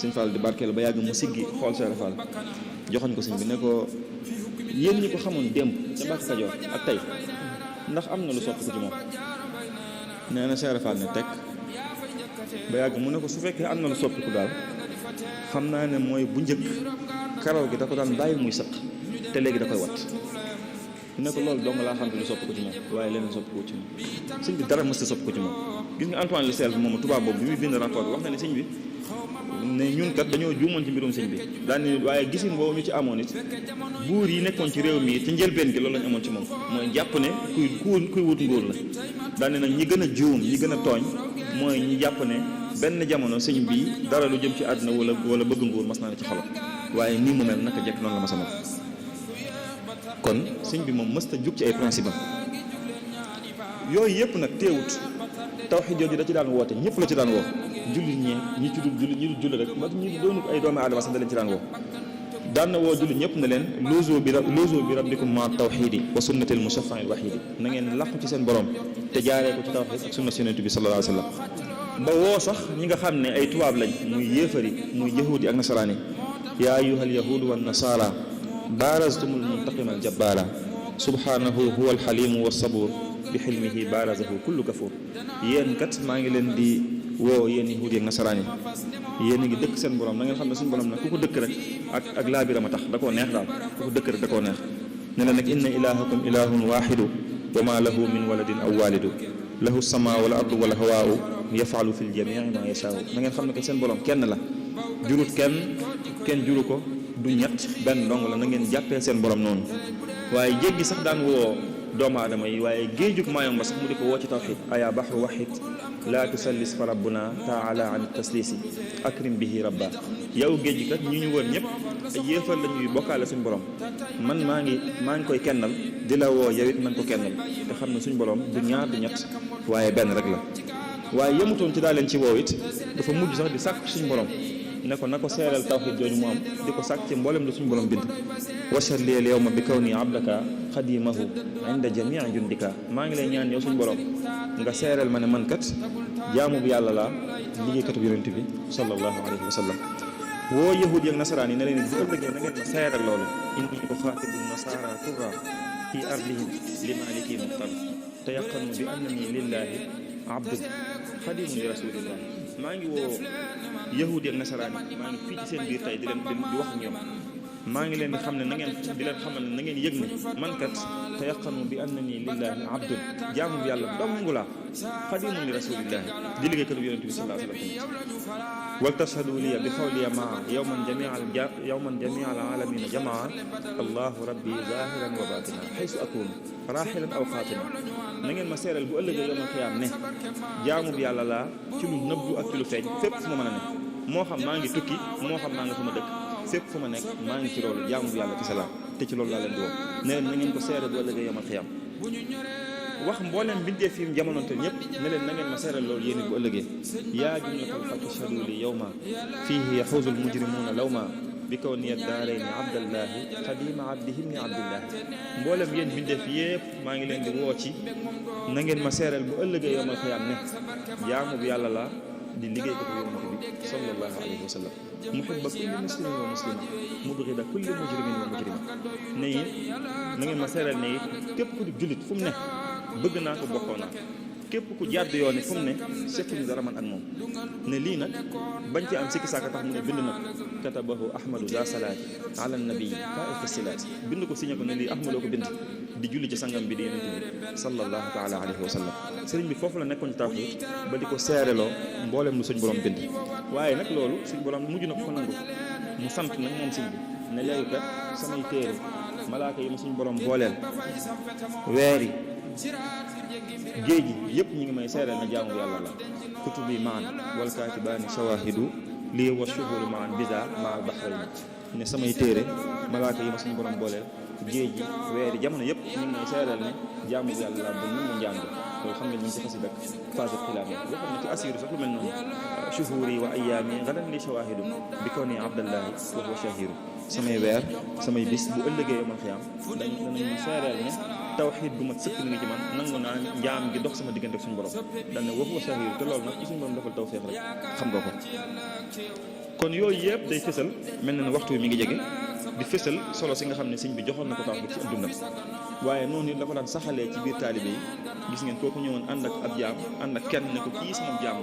sëñ Fallu di barkeel ba yàgg mu siggi xool Cheikh Rafal joxañ ko sëñ bi ne ko yéen ñi ko xamoon démb ca Mbàkke Kajoor ak tey ndax am na lu soppi ko ci moom nee na Cheikh Rafal ne teg ba yàgg mu ne ko su fekkee am na lu soppiku daal xam naa ne mooy bu njëkk karaw gi da ko daan bàyyi muy sëq te léegi da koy wat ne ko loolu dong laa xam ne lu soppiku ci moom waaye leneen soppiku ci moom sëñ bi dara mës a soppiku ci moom gis nga Antoine Le Selve moom tubaab boobu bi muy bind rapport bi wax na ne sëñ bi ne ñun kat dañoo juumoon ci mbirum sëñ bi daan ne waaye gisin boobu ñu ci amoon it buur yi nekkoon ci réew mi ci njëlbeen gi loolu lañu amoon ci moom mooy jàpp ne kuy wut nguur la daan ne nag ñi gën a juum ñi gën a tooñ mooy ñi jàpp ne benn jamono sëñ bi dara lu jëm ci àdduna wala bëgg nguur mas naa ne ci xolam waaye nii mu mel naka jekk noonu la ma sama kon sëñ bi moom mësta jug ci ay principe yooyu yëpp nag teewut tawxiid yooyu da ci daan woote ñëpp la ci daan woo jullit ñi ci dul jullit ñi dul julli rek ba ñi doonut ay doomi aadama sax da leen ci daan woo daan na woo jullit ñëpp ne leen luuzu bi rabbikum ma tawxiidi wa sunnatil mushaffail waxiidi na ngeen làqu ci seen borom te jaaree ko ci tawxiid ak sunna yonent bi sallallahu alayhi wa sallam ba woo sax ñi nga xam ne ay tubaab lañ muy yéefari muy yahuudi ak nasaraani yaa ayyuhal yahuudu wan nasaara baaraztumul muntaqima al jabbaara subhaanahu huwa al xaliimu wa sabuur bi xilmihi baarazahu kullu kafuur yéen kat maa ngi leen di woo yéen yahuudi ak nasaraani yéen a ngi dëkk seen borom na ngeen xam ne suñu borom nag ku ko dëkk rek ak laabiram a tax da koo neex daal ku ko dëkk rek da koo neex ne la nag inna ilaahakum ilaahun waaxidu wa maa lahu min waladin aw waalidu lahu samaa wal ardu wal hawaau yafalu fil jamii ma yashaa na ngeen xam ne que seen borom kenn la jurut kenn juru ko du ñett benn dong la na ngeen jàppee seen borom noonu waaye jéggi sax daan woo doomu aadama yi waaye géejug Mayumba sax mu di ko woo ci tawxiid aya bahru wahid laa tusallis fa rabbuna taala an taslisi akrim bihi rabba yow géej gi kat ñi ñu wër ñëpp ay yéefar la ñuy bokkaale suñu borom man maa ngi koy kennal di la woo yow it man ko kennal te xam ne suñu borom du ñaar du ñett waaye benn rek la waaye yemutoon ci daa leen ci woow it dafa mujj sax di sàkk suñu borom ne ko na ko seeral tawxiid jooju mu am di ko sàkk ci mboolem la suñu borom bind washar liyal yawma bi kaw nii abdaka xadimahu inda jamii jundika maa ngi lay ñaan yow suñu borom nga seeral ma ne man kat jaamu bu yàlla laa liggéeykatu yonent bi sallallahu alayhi wa sallam woo yahud yi ak nasaraan yi ne leen bu ëllëgee na ngeen ma seeral loolu inni uxaatibu nasara turra fi ardihim li maliki muxtar te yaqanu bi annani lillahi abdun xadimun li rasulillah maa ngi woo yahud yi ak nasaraan yi maa ngi fii ci seen biir tey di wax ak ñoom maa ngi leen di xam ne na ngeen di leen xamal ne na ngeen yëg ne man kat te yaqanu bi annani lillahi abdun jaamu bi yàlla dong laa xadimun li rasulillahi di liggéeykatu yonent bi sallallahu alayhi wa sallam wal tashhadu liya bi xawliya maa yawman jamia al alamina jamaa allahu rabbi zahiran wa batina xaysu akunu raxilan aw xaatima na ngeen ma seeral bu ëllëgee yawmal xiyaam ne jaamu bi yàlla laa ci lu nëbbu ak ci lu feeñ fépp fu ma mën a ne moo xam maa ngi tukki moo xam maa nga fu ma dëkk fépp fu ma nekk maa ngi ci loolu jaamu bi yàlla kese laa te ci loolu laa leen di woo ne leen na ngeen ko seeral bu ëllëgee yawmal xiyaam wax mbooleem bindee fi jamononte ñëpp ne leen na ngeen ma seeral loolu yéen bu ëllëgee yaa jumlatal xalqi ashhadu li yawma fiihi yaxuuzu almujrimuuna lawma bi kaw niyat daarayni abdallahi xadima abdihi ibni abdillahi mboolem yéen bindeef yëpp maa ngi leen di woo ci na ngeen ma seeral bu ëllëgee yawmal xiyaam ne jaamu bi yàlla laa di liggéey ko yonent bi sallallahu alayhi wa sallam muhibba kulli muslimin wa muslima mubghida kulli mujrimin wa mujrima ne it na ngeen ma seeral ne it képp ku di jullit fu mu ne bëgg naa ko bokkoo naa képp ku jàdd yoon ne fu mu ne sekkuñu dara man ak moom ne lii nag bañ ci am sikki saaka tax mu ne bind na ko katabahu ahmadu za salaati ala nabii faiqi silaati bind ko signé ko ne lii ahmadoo ko bind di julli ci sangam bi di yonent bi sallallahu taala alayhi wa sallam sëriñ bi foofu la nekkoon ci tawxiid ba di ko seereloo mboolem lu suñ borom bind waaye nag loolu suñ borom mujj na ko nangu mu sant nag moom sëñ bi ne léegi kat samay téere malaaka yi ma suñ borom booleel weer yi géej gi yëpp ñu ngi may seeral na jaamu yàlla la kutubi maan wal kaatibaani shawahidu lii wa shuhuru maan bisa maa baxrayni ne samay téere malaaka yi ma suñu borom booleel géej gi weer yi jamono yëpp ñu ngi may seeral ne jaamu yàlla la bu nangu njàng loolu xam nga ñu ngi ci xasi dak phase xilaam yi waxoon na ci asiru sax lu mel noonu shuhuri wa ayaami gadan li shawahidu bi kaw nii abdallahi wa huwa shahiru samay weer samay bis bu ëllëgee yomal xiyaam danañ ma seeral ne tawxiid bu mat sëkk mi ngi ci man nangu naa njaam gi dox sama diggante ak suñu borom daan ne waxu wa shahiir te loolu nag ci suñu borom defal tawfiix rek xam nga ko kon yooyu yëpp day fësal mel na ne waxtu wi mi ngi jege di fësal solo si nga xam ne sëñ bi joxoon na ko tawxiid ci dundam waaye noonu it la ko daan saxalee ci biir taalibe yi gis ngeen kooku ñëwoon ànd ak ab jaam ànd ak kenn ne ko kii sama jaam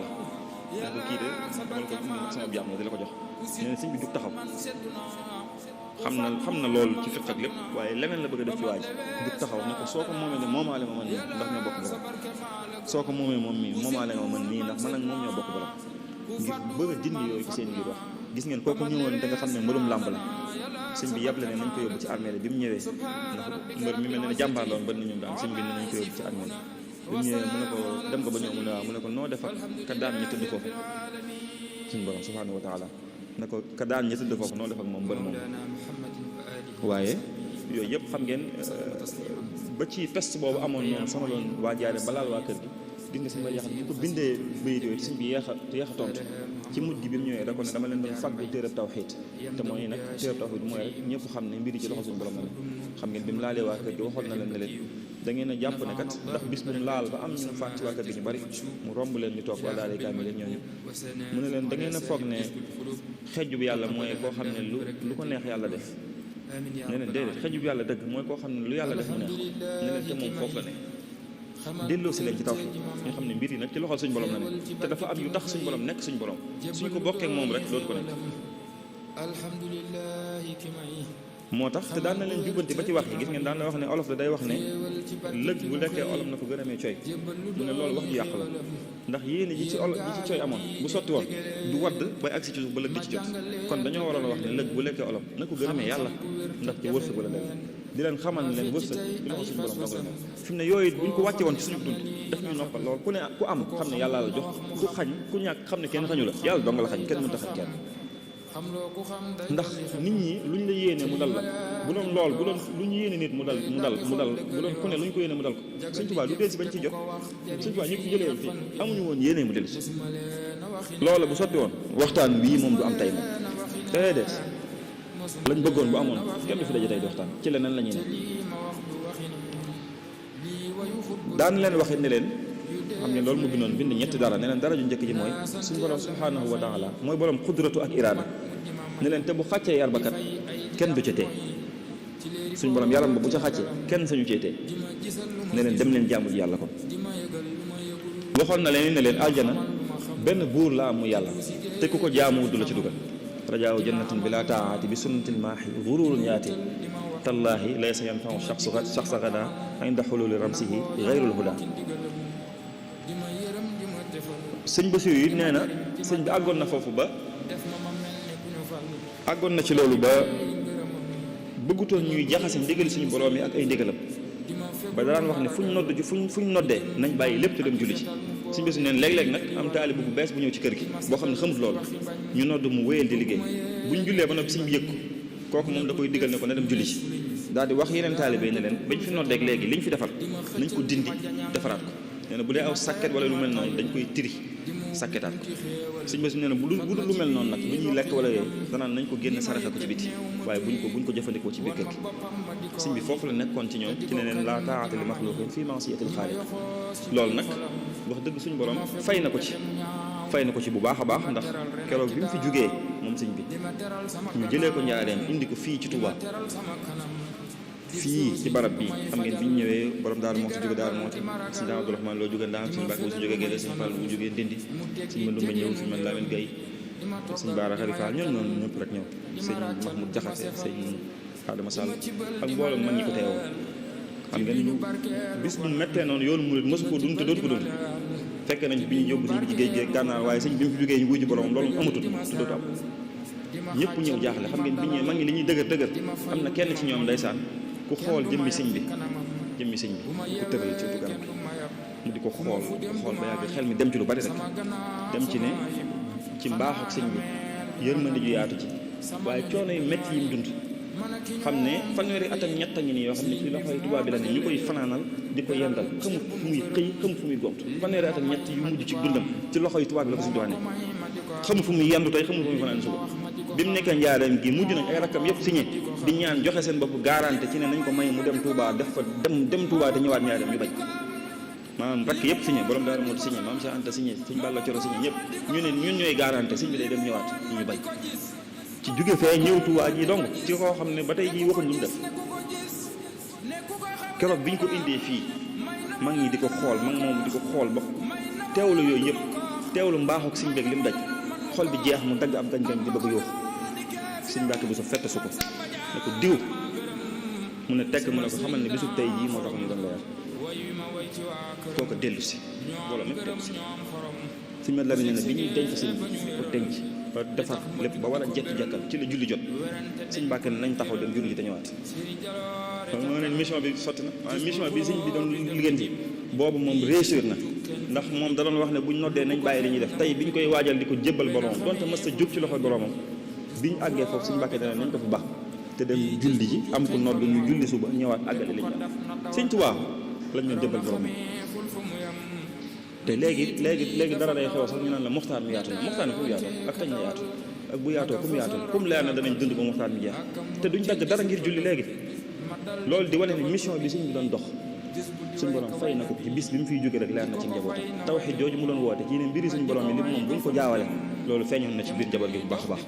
la ne ko kii de dama la ko indi sama jaam la di la ko jox nee na sëñ bi du taxaw xam na loolu ci fiq ak lépp waaye leneen la bëgg a def ci waaj du taxaw ne ko soo ko moomee ne moomaale ma man nii ndax ñoo bokk borom soo ko moomee moom mii moomaale ma man nii ndax man ak moom ñoo bokk borom ngir bëgg a dindi yooyu ci seen biir wax gis ngeen kooku ñëwoon te nga xam ne mbërum làmb la sëñ bi yàble ne nañ ko yóbbu ci armée la bi mu ñëwee ndax mbër mi mel ne jàmbaar loon bari na ñoom daan sëñ bi ne nañ ko yóbbu ci armée la bi mu ñëwee mu ne ko dem nga ba ñëw mu ne waaw mu ne ko noo def ak ka daan ñi tëdd foofu suñu borom subhanahu wa taala ne ko ka daan ñi tëdd foofu noo def ak moom mbër moom waaye yooyu yëpp xam ngeen ba ci peste boobu amoon noonu sonaloon waa jaare balaal waa kër gi gis nga sëñ ba yaxat bi ko bindee bayit yooyu sëñ bi yeex a tontu ci mujj gi bi mu ñëwee da ko ne dama leen doon fàggu téereb tawxiid te mooy nag téereb tawxiid mooy rek ñëpp xam ne mbiri ci loxo suñu borom la ne xam ngeen bi mu laalee waa kër gi waxoon na leen ne leen da ngeen a jàpp ne kat ndax bis bu mu laal ba am ñu faat ci waa kër gi ñu bari mu romb leen ñu toog wala daal kaami leen ñooñu mu ne leen da ngeen a foog ne xejju bi yàlla mooy koo xam ne lu ko neex yàlla def ne leen déedéet xejju bi yàlla dëgg mooy koo xam ne lu yàlla def mu neex ne leen te moom foofu la ne delloo si leen ci tawxiid nga xam ne mbir yi nag ci loxol suñ borom la ne te dafa am yu tax suñ borom nekk suñ borom suñ ko bokkee moom rek dootu ko nekk moo tax te daan na leen jubbanti ba ci wax gi gis ngeen daan na wax ne olof da day wax ne lëg bu lekkee olof na ko gën a mee coy mu ne loolu wax ju yàq la ndax yéene ji ci olof ji ci coy amoon bu sotti woon du wadd bay agsi ci suuf ba lëg di ci jot kon dañoo waroon a wax ne lëg bu lekkee olof na ko gën a mee yàlla ndax ci wërsëg la dem di leen xamal ne leen wërsëg bi loxo suñu borom dogal na fi mu ne yooyu buñ ko wàcce woon ci suñu dund daf ñuy noppal lool ku ne ku am xam ne yàlla la jox ku xañ ku ñàkk xam ne kenn xañu la yàlla dong la xañ kenn mënta xañ kenn ndax nit ñi luñ la yéene mu dal la bu doon lool bu doon lu ñu yéene nit mu dal bu doon ku ne lu ñu ko yéene mu dal ko Sëñ Tuubaa du del si bañ ciy jot Sëñ Tuubaa ñi ko jëlee woon fii amuñu woon yéene mu del si loola bu sotti woon waxtaan bii moom du am tey moom déedéet lañ bëggoon bu amoon kenn du fi daje tey di waxtaan ci leneen la ñuy ne daan leen waxit ne leen xam ne loolu mu bindoon bind ñetti dara ne leen dara ju njëkk ji mooy suñu borom subhanahu wa taala mooy borom xudratu ak iraada ne leen te bu xàccee yar ba kat kenn du ca tee suñu borom yaram ba bu ca xàccee kenn sañu cee tee ne leen dem leen jaamu ji yàlla kon waxoon na leen ne leen aljana benn buur la am mu yàlla te ku ko jaamu du la ci dugal rajaaw jannatin bila taati bi sunnatil maahi gururun yaati tallaahi laysa yanfau shaxsa gada inda xululi ramsihi gayrul huda sëñ Basiru yi nee na sëñ bi àggoon na foofu ba àggoon na ci loolu ba bëggutoon ñuy jaxase ndigal suñu borom yi ak ay ndigalam ba daan wax ne fuñ noddee nañ bàyyi lépp te dem julli ci sëñ Basiru neen léeg-léeg nag am taalibe bu bees bu ñëw ci kër gi boo xam ne xamut loolu ñu nodd mu wéyal di liggéey buñ jullee ba noppi sëñ bi yëg ko kooku moom da koy digal ne ko na dem julli ci daal di wax yeneen taalibe yi ne leen bañ fi noddeeg léegi liñ fi defal nañ ko dindi defaraat ko nee na bu dee aw sàkket wala lu mel noonu dañ koy tiri sàkketaat ko sëñ Basiru nee na bu dul lu mel noonu nag lu ñuy lekk wala yooyu danaan nañ ko génn saraxe ko ci biti waaye buñ ko jëfandikoo ci biir kër gi sëñ bi foofu la nekkoon ci ñoom ci ne leen laa taa'ata li maxluuqin fii ma'siyatil xaaliq loolu nag wax dëgg suñu borom fay na ko ci bu baax a baax ndax keroog bi mu fi jugee moom sëñ bi ñu jëlee ko njaareem indi ko fii ci Touba fii ci barab bi xam ngeen bi ñu ñëwee borom Daaru Muxti jóge Daaru Muxti sëñ Daam Abdourahmane loo jóge Ndaam sëñ Mbàkke bu su jógee Gédé sëñ Fall bu jógee Ndindi sëñ Mandumba ñëw sëñ man Lamine Gaye sëñ Baara Xalifa ñoom noonu ñëpp rek ñëw sëñ Mahmoud Jaxate sëñ Adama Sall ak mbooloo mag ñi ko teewoo xam ngeen bis bu mettee noonu yoonu murid mësu ko dund te dootu ko dund fekkee nañ bi ñu yóbbu sëñ bi ci géej géej gànnaar waaye sëñ bi mu fi jógee ñu wuy ji borom loolu amatul te dootu am ñëpp ñëw jaaxle xam ngeen bi ñëwee mag ñi li ñuy dëgër am na kenn ci ñoom ndeysaan ku xool jëmmi sëñ bi ku tëral ci wetu garab mu di ko xool ba yàgg xel mi dem ci lu bari rek dem ci ne ci mbaax ak sëñ bi yërmande ju yaatu ci waaye coono yu métti yi mu dund xam ne fanweeri at ak ñett a ngi nii yoo xam ne ci loxoy tubaab bi la ne ñu koy fanaanal di ko yendal xamut fu muy xëy xamut fu muy gont fanweeri at ak ñett yu mujj ci dundam ci loxoy tubaab bi la ko suñu doone xamut fu muy yendu tey xamut fu muy fanaan suba bi mu nekkee njaareem gi mujj nañ ay rakkam yëpp signé di ñaan joxe seen bopp garanté ci ne nañ ko may mu dem Touba def fa dem Touba te ñëwaat njaareem ñu bañ maanaam rakk yëpp signé borom daara moo signé maam Cheikh Anta signé sëñ Balla Coro signé ñëpp ñu ne ñun ñooy garanté sëñ bi day dem ñëwaat ñu bañ ci jóge fee ñëw Touba ji dong ci koo xam ne ba tey jii waxuñ lu mu def keroog biñ ko indee fii mag ñi di ko xool mag moom di ko xool ba teewlu yooyu yëpp teewlu mbaaxu ak sëñ beeg li mu daj xol bi jeex mu dagg ab gañ-gañ di bëgg yooxu sëñ Mbàkke bu sa fett su ko ne ko diw mu ne tekk mu ne ko xamal ne bisu tey jii moo tax ñu doon la yar kooku dellu si mbooloo mépp dellu si sëñ Mat Lamin ne bi ñuy denc sëñ bi ko denc ba defar lépp ba war a jekk-jekkal ci la julli jot sëñ Mbàkke ne nañ taxaw dem julli ji te ñëwaat kon moo ne mission bi sotti na waaye mission bi sëñ bi doon liggéenti boobu moom réussir na ndax moom da doon wax ne buñ noddee nañ bàyyi li ñuy def tey biñ koy waajal di ko jébbal boromam donte mës ta jóg ci loxo boromam biñ àggee foofu sëñ Mbàkke dana nañ ko fi baax te dem julli ji am ko nodd ñu julli suba ñëwaat àggale li ñu am sëñ Tuubaa lañ doon jébbal boromam te léegi dara day xew sax ñu naan la muxtaar mi yaatu na muxtaar mi fu mu yaatu ak kañ la yaatu ak bu yaatoo ku mu yaatu comme leer na danañ dund ba muxtaar mi jeex te duñ dagg dara ngir julli léegi loolu di wane ne mission bi sëñ bi doon dox suñ borom fay na ko ci bis bi mu fiy jóge rek leer na ci njaboot tawxiid jooju mu doon woote ci ne mbiri suñ borom yi li moom buñ ko jaawale loolu feeñoon na ci biir njaboot gi bu baax a baax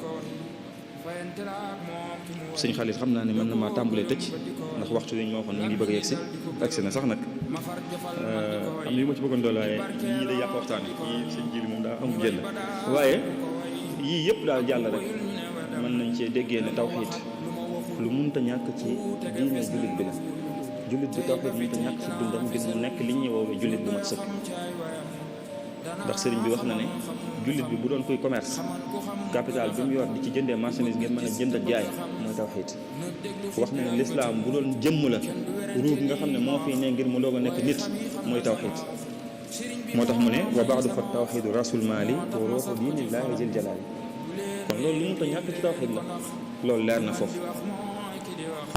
sëñ Xaalit xam naa ne mën na maa tàmbalee tëj ndax waxtu wi ñu ma waxoon mu ngi bëgg a yegsi agsi na sax nag am na yu ma ci bëggoon dool waaye yii day yàq waxtaan yi yii sëñ Jili moom daa amul jël waaye yii yëpp daal jàll rek mën nañ cee déggee ne tawxiid lu munta ñàkk ci diine jullit bi la jullit bi tawxiid munta ñàkk ci dundam ngir mu nekk li ñuy woowee jullit bu mat sëkk ndax sëriñ bi wax na ne jullit bi bu doon koy commerce capital bi mu yor di ci jëndee marchandise ngeen mën a jënd ak jaay mooy tawxiid wax na ne lislaam bu doon jëmm la ruug nga xam ne moo fi ne ngir mu doog a nekk nit mooy tawxiid moo tax mu ne wa baadu fa tawxiidu rasul maali wa ruuxu diinillaahi jël jalaali kon loolu lu mu ta ñàkk ci tawxiid la loolu leer na foofu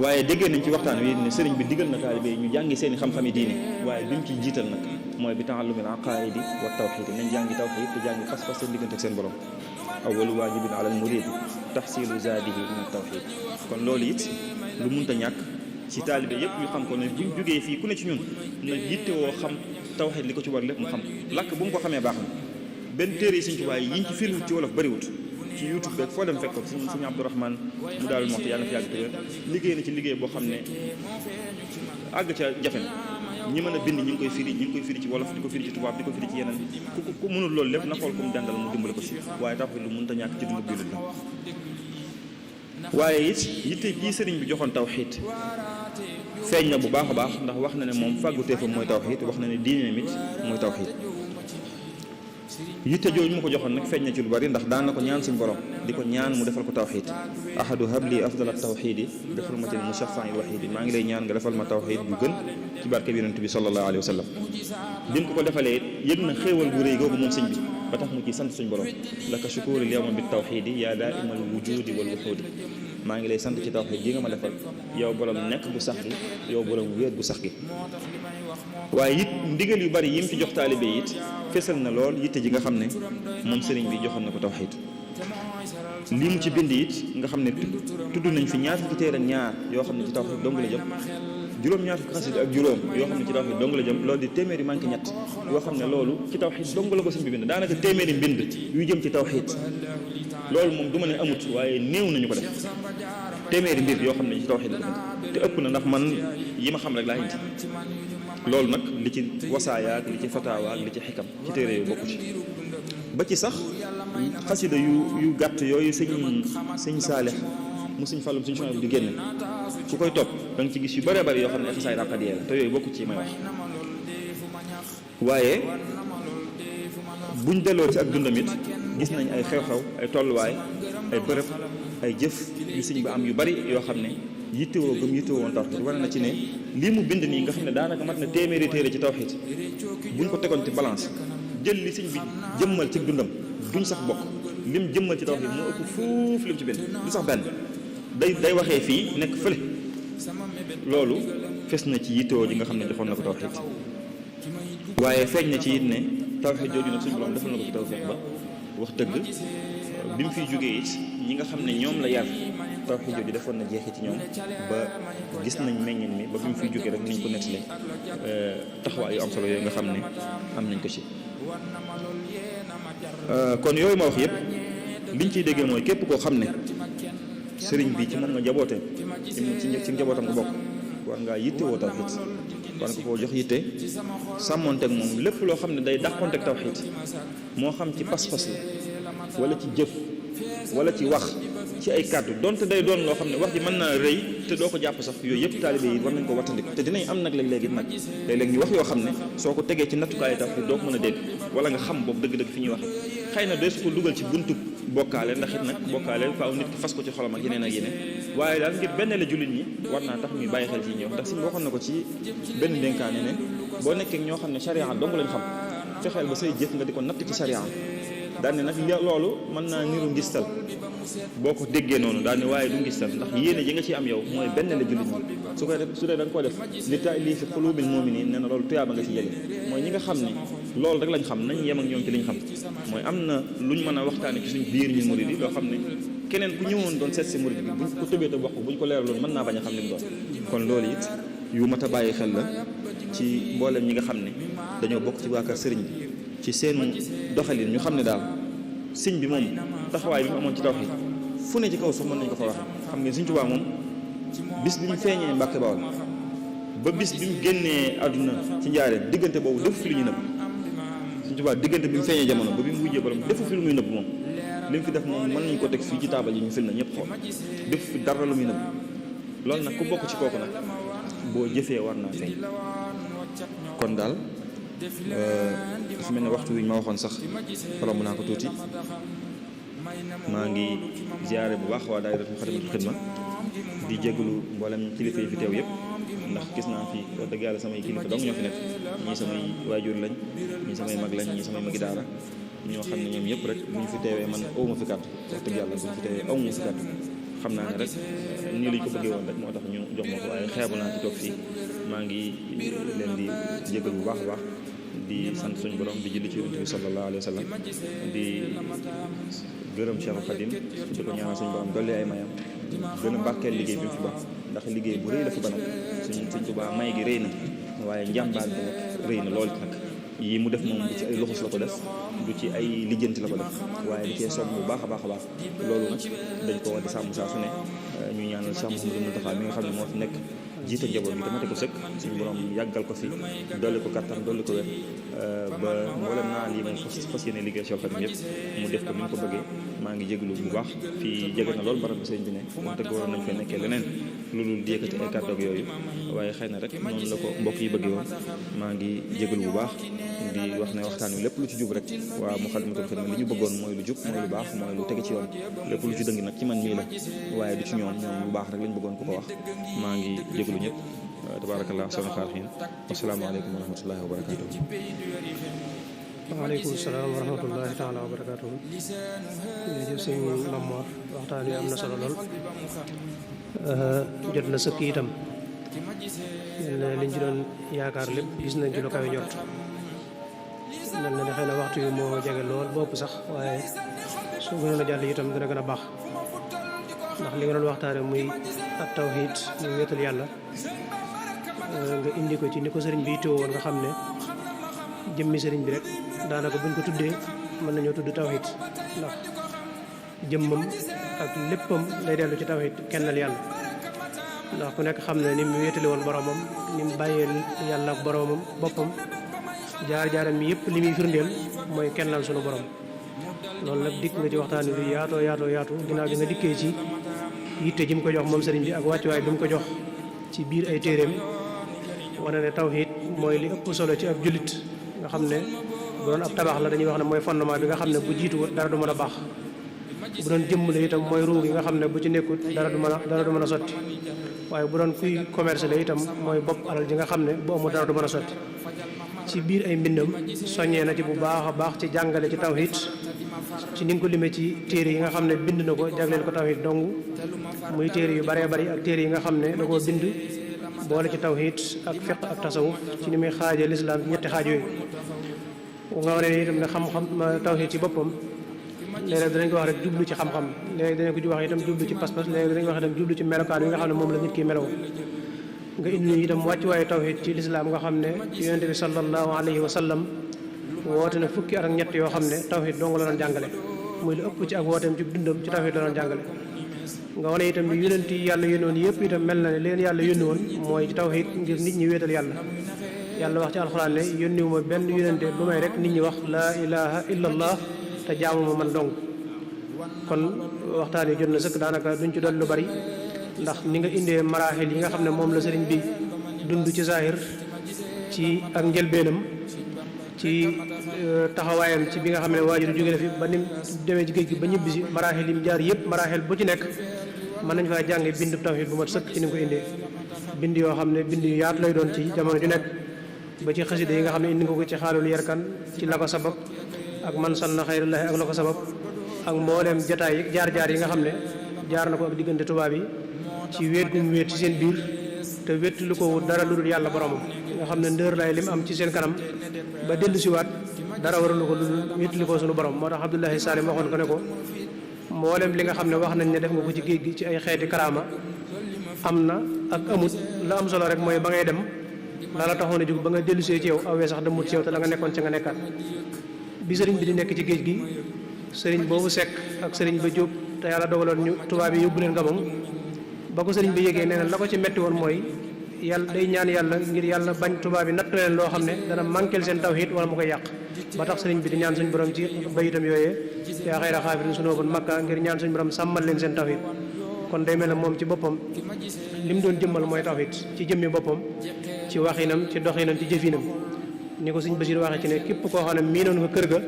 waaye déggee nañ ci waxtaan wi ne sëriñ bi digal na taalibe yi ñu jàngi seeni xam-xami diine waaye bi mu ci jiital nag mooy bi ta'allumil aqaa'idi wa tawxiid nañ jàngi tawxiid te jàngi pas-pas seen diggante ak seen borom awwalu waajibin alal muriid tahsiilu zaadihi min tawxiid kon loolu it lu munta ñàkk ci taalibe yëpp ñu xam ko ne buñ jógee fii ku ne ci ñun na yittewoo xam tawxiid li ko ci war lépp mu xam làkk bu mu ko xamee baax na benn téere yi Sëriñ Tuubaa yi yiñ ci firiwut ci wolof bariwut ci YouTube beeg foo dem fekk ko Sëriñ Abdourahmane mu daal moxti yàlla na fi yàgg te liggéey na ci liggéey boo xam ne àgg ca jafe na ñi mën a bind ñi ngi koy firi ci wolof di ko firi ci tubaab di ko firi ci yeneen ku mënul loolu lépp na xool ku mu jàngal mu dimbale ko ci waaye tawxiid lu mënta ñàkk ci dundu jullit la waaye it yitte jii sëriñ bi joxoon tawxiid feeñ na bu baax a baax ndax wax na ne moom fàgguteefam mooy tawxiid wax na ne diineem it mooy tawxiid yitte jooju mu ko joxoon nag feeñ na ci lu bari ndax daan na ko ñaan suñu borom di ko ñaan mu defal ko tawxiid ahadu habli afdala tawxiidi defal ma ci mushaffa'i waxiidi maa ngi lay ñaan nga defal ma tawxiid bu gën ci barke bi yonent bi sallallahu alayhi wa sallam bi mu ko defalee yëg na xéewal bu rëy googu moom sëñ bi ba tax mu ciy sant suñu borom laka shukuuri yawma bi tawxiidi yaa daaimal wujudi wal wuxuudi maa ngi lay sant ci tawxiid gi nga ma defal yow borom nekk bu sax gi yow borom wéet bu sax gi waaye it ndigal yu bari yi mu ci jox taalibe yi it fesal na lool yitte ji nga xam ne moom sëriñ bi joxoon na ko tawxiid lii mu ci bind it nga xam ne tudd nañ fi ñaar fukki téere ak ñaar yoo xam ne ci tawxiid dong la jëm juróom-ñaar fukki xasida ak juróom yoo xam ne ci tawxiid dong la jëm loolu di téeméeri manqué ñett yoo xam ne loolu ci tawxiid dong la ko sëñ bi bind daanaka téeméeri mbind yu jëm ci tawxiid loolu moom du ma ne amut waaye néew nañu ko def téeméeri mbir yoo xam ne ci tawxiid la ko bind te ëpp na ndax man yi ma xam rek laa indi loolu nag li ci wasaaya ak li ci fataawa ak li ci xikam ci téere yu bokku ci ba ci sax xasida yu gàtt yooyu sëñ Saalix mu sëñ Fallum sëñ Suhaybu di génne ku koy topp da nga ci gis yu bëree bëri yoo xam ne xasaay ràqadiyee la te yooyu bokku ci may wax waaye buñ delloo ci ak dundam it gis nañ ay xew-xew ay tolluwaay ay bërëb ay jëf yu sëñ ba am yu bari yoo xam ne yittewoo gëm yittewoo woon tawxiid wane na ci ne lii mu bind nii nga xam ne daanaka mat na téeméeri téere ci tawxiid buñ ko tegoon ci balance jël li sëñ bi jëmmal ci dundam duñ sax bokk lim jëmmal ci tawxiid moo ëpp fuuf lim ci bind du sax benn day waxee fii nekk fële loolu fes na ci yittewoo ji nga xam ne joxoon na ko tawxiid waaye feeñ na ci it ne tawxiid jooju nag suñu borom defal na ko ci tawfiq ba wax dëgg bi mu fiy jógee it ñi nga xam ne ñoom la yar tawxiid jooju defoon na jeexi ci ñoom ba gis nañ meññin mi ba bi mu fiy jógee rek niñ ko nettalee taxawaay yu am solo yooyu nga xam ne am nañ ko ci kon yooyu ma wax yëpp liñ ciy déggee mooy képp koo xam ne sëriñ bi ci moom nga njaboote ci njabootam nga bokk war ngaa yittewoo tawxiid war nga koo jox yitte sàmmonteeg moom lépp loo xam ne day dàqonteeg tawxiid moo xam ci pas-pas la wala ci jëf wala ci wax ci ay kàddu donte day doon loo xam ne wax ji mën naa rëy te doo ko jàpp sax yooyu yëpp taalibe yi war nañ ko wattandiku te dinañ am nag léeg-léegi nag léeg-léeg ñu wax yoo xam ne soo ko tegee ci nattukaayu tawxiid doo ko mën a dégg wala nga xam boobu dëgg-dëgg fi ñuy wax xëy na dee su ko dugal ci buntu bokkaale ndax it nag bokkaale faaw nit ki fas ko ci xolam ak yeneen ak yeneen waaye daal ngir benn la jullit ñi war naa tax muy bàyyi xel ci ñuy wax ndax si waxoon na ko ci benn dénkaane ne boo nekkee ñoo xam ne charia dong lañ xam fexeel ba say jëf nga di ko natt ci charia daal ne nag loolu mën naa niru ngistal boo ko déggee noonu daal ne waaye du ngistal ndax yéene ji nga ciy am yow mooy benn la jullit ñi su koy def su dee da nga ko def li ta'liifi quluubil mu'miniin nee na loolu tuyaaba nga ci jëlee mooy ñi nga xam ne loolu rek lañ xam nañ yem ak ñoom ci liñ xam mooy am na luñ mën a waxtaane ci suñ biir ñu murid yi loo xam ne keneen ku ñëwoon doon seet si murid bi buñ ko tëbee te wax ko buñ ko leeraloon mën naa bañ a xam li mu doon kon loolu it yu mat a bàyyi xel la ci mboolem ñi nga xam ne dañoo bokk ci waa kër sëriñ bi ci seenu doxalin ñu xam ne daal sëñ bi moom taxawaay bi mu amoon ci tawxiid fu ne ci kaw suuf mën nañu ko fa waxe xam ngeen Sëñ Tuubaa moom bis bi mu feeñee Mbàkke Bawol ba bis bi mu génnee àdduna ci njaareem diggante boobu defu fi lu ñu nëbb Sëñ Tuubaa diggante bi mu feeñee jamono ba bi mu wujjee borom defu fi lu muy nëbb moom li mu fi def moom mën nañu ko teg fii ci taabal yi ñu fil na ñëpp xool defu fi dara lu muy nëbb loolu nag ku bokk ci kooku nag boo jëfee war naa feeñ kon daal dafa mel ne waxtu wi ñu ma waxoon sax romb naa ko tuuti. maa ngi ziare bu baax waa daayira Moukhaddamatoul Khidma di jégalu mboolem kilifa yi fi teew yëpp ndax gis naa fi wax dëgg yàlla samay kilifa dong ñoo fi nekk ñii samay waajur lañ ñii samay mag lañ ñii samay magi daara ñoo xam ne ñoom ñëpp rek bu ñu fi teewee man awma fi kàddu wax dëgg yàlla bu ñu fi teewee awma fi kàddu xam naa ne rek nii lañ ko bëggee woon rek moo tax ñu jox ma ko waaye xeebu naa ci toog fii maa ngi leen di jégalu bu baax a baax di sant suñu borom di julli ci Yonent bi sallallahu alayhi wa sallam di gërëm Cheikh Khadim di ko ñaanal suñu borom dolli ay mayam gën a barkeel liggéey bi mu fi ba ndax liggéey bu rëy la fi ba nag suñ Tuubaa may gi rëy na waaye njàmbaar bi nag rëy na loolu nag yii mu def moom du ci ay loxos la ko def du ci ay lijjanti la ko def waaye da cee sonn bu baax a baax a baax loolu nag dañ ko war di sàmm saa su ne ñu ñaanal Cheikh Mouhamadou Mountakha mi nga xam ne moo fi nekk jiite njaboot bi tamate ko sëkk suñu borom yàggal ko fi dolli ko kattan dolli ko wér ba mboolem naa lii moom fas yéene liggéey Cheikh Khadim yëpp mu def ko ni mu ko bëggee maa ngi jégalu bu baax fii jege na lool barab bi sëñ bi ne wax dëgg waroon nañ fee nekkee leneen lu dul di yëkkati ay kàddu ak yooyu waaye xëy na rek noonu la ko mbokk yi bëggee woon maa ngi jégalu bu baax di wax ne waxtaan wi lépp lu ci jub rek waa Moukhaddamatoul Khidma li ñu bëggoon mooy lu jub mooy lu baax mooy lu tege ci yoon lépp lu ci dëng nag ci man mii la waaye du ci ñoom lu baax rek lañ bëggoon ku ko wax maa ngi jégalu ñëpp tabaarakallah sama xaarxiin asalaamaaleykum wa rahmatullahi wa barakatuh waaleykum salaam wa rahmatullahi taala wa barakatuh jërëjëf sëñ Mamor waxtaan wi am na solo lool jot na sëkk itam liñ ci doon yaakaar lépp gis nañ ci lu kawe njort mel na ne xëy na waxtu yu moo jege lool bopp sax waaye su gënoon a jàll itam dina gën a baax ndax li nga doon waxtaane muy ak tawhid muy wéetal yàlla nga indi ko ci ni ko sëriñ bi yittewoo woon nga xam ne jëmmi sëriñ bi rek daanaka buñ ko tuddee mën nañoo tudd tawhid ndax jëmmam ak léppam day dellu ci tawhid kennal yàlla ndax ku nekk xam ne ni mu wéetale woon boromam ni mu bàyyee yàlla ak boromam boppam jaar-jaaram mi yëpp li muy firndeel mooy kennal sunu borom loolu nag dikk nga ci waxtaan wi lu yaatu ginnaaw bi nga dikkee ci yitte ji mu ko jox moom sëriñ bi ak wàccuwaay bi mu ko jox ci biir ay téeréem wane ne tawhid mooy li ëpp solo ci ab jullit nga xam ne bu doon ab tabax la dañuy wax ne mooy fondement bi nga xam ne bu jiituwut dara du mën a baax bu doon jëmm la itam mooy ruu gi nga xam ne bu ci nekkut dara du mën a sotti waaye bu doon kuy commerce la itam mooy bopp alal ji nga xam ne bu amul dara du mën a sotti ci biir ay mbindam soññee na ci bu baax a baax ci jàngale ci tawhid ci ni nga ko limee ci téere yi nga xam ne bind na ko jagleel ko tawhid dong muy téere yu baree bari ak téere yi nga xam ne da koo bind boole ci tawhid ak fiqh ak tasawuf ci ni muy xaajee lislaam ñetti xaaj yooyu nga wane ne itam ne xam-xam tawhid ci boppam léeg-léeg danañ ko wax rek jublu ci xam-xam léegi danañ ko wax itam jublu ci pas-pas léegi danañ ko wax itam jublu ci melokaan yi nga xam ne moom la nit ki meloo nga indi itam wàccuwaayu tawhid ci lislaam nga xam ne yonente bi sallallahu alayhi wa sallam woote na fukki at ak ñett yoo xam ne tawhid dong la doon jàngale muy lu ëpp ci ak wooteem ci dundam ci tawhid la doon jàngale nga wane itam ni yonent yi yàlla yónni woon yëpp itam mel na ne leen yàlla yónni woon mooy ci tawhid ngir nit ñi wéetal yàlla wax ci alxuraan ne yónniwuma benn yonente lu may rek nit ñi wax laa ilaha illa allah te jaamu ma man dong kon waxtaan yi jot na sëkk daanaka duñ ci doon lu bari ndax ni nga indee maraaxil yi nga xam ne moom la sëriñ bi dund ci zahir ci ak njëlbeenam ci taxawaayam ci bi nga xam ne waajur jóge na fi ba nim demee ci géej gi ba ñibbi si maraaxil yi mu jaar yëpp maraaxil bu ci nekk mën nañ faa jànge bind tawhid bu mat sëkk ci ni nga ko indee bind yoo xam ne bind yu yaatu lay doon ci jamono ju nekk ba ci xasida yi nga xam ne indi nga ko ci xaalul yarkan ci la ko sabab ak man sanna xayrullahi ak la ko sabab ak mbooleem jataay jaar-jaar yi nga xam ne jaar na ko ak diggante tubaab yi ci wéet gu mu wéet ci seen biir te wéttlu ko dara lu dul yàlla boromam nga xam ne ndër lay lim am ci seen kanam ba dellu siwaat dara waralu ko lu dul wéttlu ko suñu borom moo tax Abdullahi Salim waxoon ko ne ko mbooleem li nga xam ne wax nañ ne def nga ko ci géej gi ci ay xeeti karaama am na ak amut la am solo rek mooy ba ngay dem la la taxoon a jóg ba nga dellu see ci yow awee sax demut ci yow te la nga nekkoon ci nga nekkaat bi sëriñ bi di nekk ci géej gi sëriñ boobu Sekk ak sëriñ ba Jóob te yàlla dogaloon ñu tubaab yi yóbbu leen Gabon ba ko sëriñ bi yégee nee na la ko ci metti woon mooy yàlla day ñaan yàlla ngir yàlla bañ tubaab yi nattu leen loo xam ne dana manqueel seen tawhid wala mu koy yàq ba tax sëriñ bi di ñaan suñu borom ci bayitam yooyee yaa xayra xaafirin sunóobun makka ngir ñaan suñu borom sàmmal leen seen tawhid kon day mel ne moom ci boppam li mu doon jëmmal mooy tawhid ci jëmmi boppam ci waxinam ci doxinam ci jëfinam ni ko sëñ Basiir waxee ci ne képp koo xam ne miinoon nga kër ga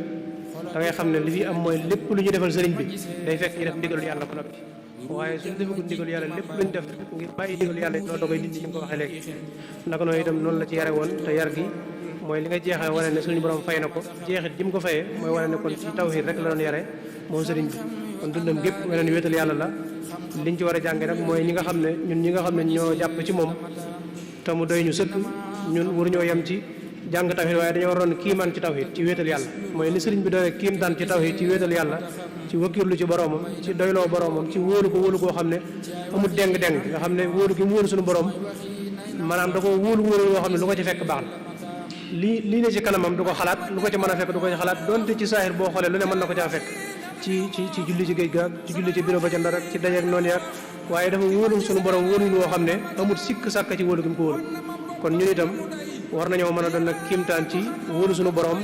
da ngay xam ne li fi am mooy lépp lu ñu defal sëriñ bi day fekk ñu def ndigalul yàlla ko noppi waaye suñu defagul ndigal yàlla lépp luñ def ngir bàyyi ndigal yàlla loolu da koy dindi ni nga ko waxee léegi naka noonu itam noonu la ci yare woon te yar gi mooy li nga jeexee wane ne suñu borom fay na ko jeexit ji mu ko fayee mooy wane ne kon ci tawhid rek la doon yare moom sëriñ bi kon dundam gépp weneen wéetal yàlla la liñ ci war a jànge nag mooy ñi nga xam ne ñoo jàpp ci moom te mu doy ñu sëkk ñun waruñoo yem ci jàng tawhid waaye dañoo waroon kiimaan ci tawhid ci wéetal yàlla mooy ni sëriñ bi doy kiimtaan ci tawhid ci wéetal yàlla ci wakkirlu ci boromam ci doyloo boromam ci wóolu koo xam ne amul deng-deng nga xam ne wóolu gi mu wóolu suñu borom maanaam da ko wóolu yoo xam ne lu ko ci fekk baax na lii ne ci kanamam du ko xalaat lu ko ci mën a fekk du ko ci xalaat donte ci saahir boo xoolee lu ne mën na ko caa fekk ci julli ci géej ga ci julli ci bureau ba ca Ndar ak ci dajeeg noonu yaag waaye dafa wóolu suñu borom wóolu woo xam ne amul sikk sàkk ci wóolu gi mu ko wóolu kon ñun itam war nañoo mën a doon nag kiimtaan ci wóolu suñu borom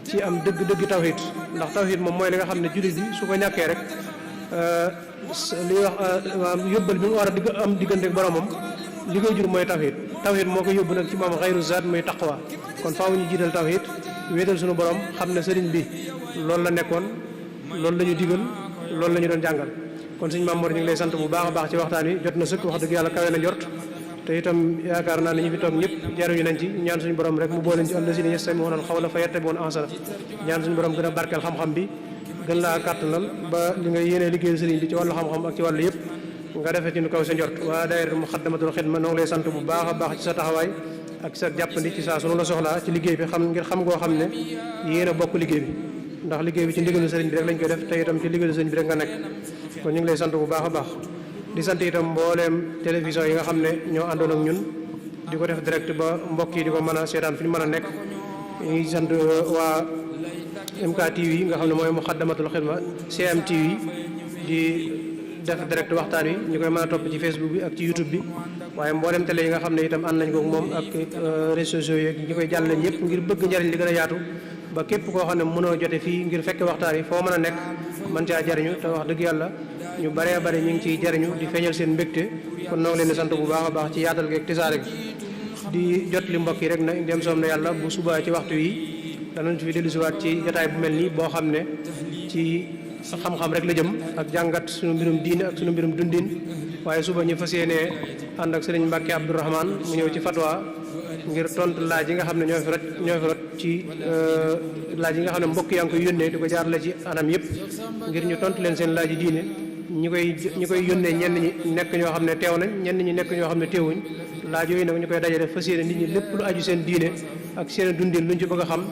ci am dëgg tawhid ndax tawhid moom mooy li nga xam ne jullit bi su ko ñàkkee rek li ñuy wax yóbbal bi mu war a am diggante ak boromam li koy jur mooy tawhid moo ko yóbbu nag ci moom xayru zaat muy taqwa kon faaw ñu jiital tawhid wéetal suñu borom xam ne sëriñ bi loolu la nekkoon loolu la ñu digal loolu la ñu doon jàngal kon suñu Maam Mor ñu ngi lay sant bu baax a baax ci waxtaan wi jot na sëkk wax dëgg yàlla kawe na njort te itam yaakaar naa ne ñu fi toog ñëpp jaruñu nañ ci ñaan suñu borom rek mu booleen ci allazina yastami'una al-qawla fa yattabi'una ahsana ñaan suñu borom gën a barkeel xam-xam bi gën laa kàttanal ba li nga yéenee liggéeyal sëriñ bi ci wàllu xam-xam ak ci wàllu yëpp nga defee ci nu kaw sa njort waa daayira Muxaddamatul Xidma noo ngi lay sant bu baax a baax ci sa taxawaay ak sa jàppandi ci saa sunu la soxlaa ci liggéey bi ngir xam ngoo xam ne yéen a bokk liggéey bi ndax liggéey bi ci ndigalu sëriñ bi rek lañ koy def te itam ci ndigalu sëriñ bi rek nga nekk kon ñu ngi lay sant bu baax a baax di sant itam mbooleem télévision yi nga xam ne ñoo àndoon ak ñun di ko def direct ba mbokk yi di ko mën a seetaan fi ñu mën a nekk ñu ngi sant waa MKTV yi nga xam ne mooy Muxaddamatul Xidma CMTV di def direct waxtaan wi ñu koy mën a topp ci Facebook bi ak ci YouTube bi waaye mboolem télé yi nga xam ne itam ànd nañ ko moom ak réseaux sociaux yi ñi koy jàllale ñëpp ngir bëgg njariñ li gën a yaatu ba képp koo xam ne mënoo jote fii ngir fekke waxtaan yi foo mën a nekk mën caa jariñu te wax dëgg yàlla ñu baree bari ñu ngi ciy jariñu di feeñal seen mbégte kon noo ngi leen di sant bu baax a baax ci yaatal gi ak tisaare gi di jot li mbokk yi rek na dem soom na yàlla bu subaa ci waxtu yi danañ fi dellusiwaat ci jotaay bu mel nii boo xam ne ci xam-xam rek la jëm ak jàngat suñu mbirum diine ak suñu mbirum dundin waaye suba ñu fas yéenee ànd ak sëriñ Mbàkke Abdourahman mu ñëw ci fatwa ngir tontu laaj yi nga xam ne ñoo fi rot ci laaj yi nga xam ne mbokk yaa ngi koy yónnee di ko jaarale ci anam yëpp ngir ñu tontu leen seen laaj yi diine ñi koy yónnee ñenn ñi nekk ñoo xam ne teew nañ ñenn ñi nekk ñoo xam ne teewuñ laaj yooyu nag ñu koy dajale fas yéene nit ñi lépp lu aju seen diine ak seen dundin luñ ci bëgg a xam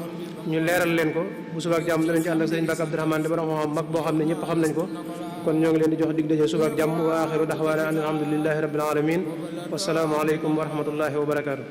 ñu leeral leen ko bu subaak jàmm danañ ci ànd ak sëriñ Mbàkke Abdourahman di borom xam mag boo xam ne ñëpp xam nañ ko kon ñoo ngi leen di jox dig daje subaak jàmm wa axiru daxwaana an alhamdulillahi rabbil alamin wasalaamu aleykum wa rahmatullahi wa barakaatu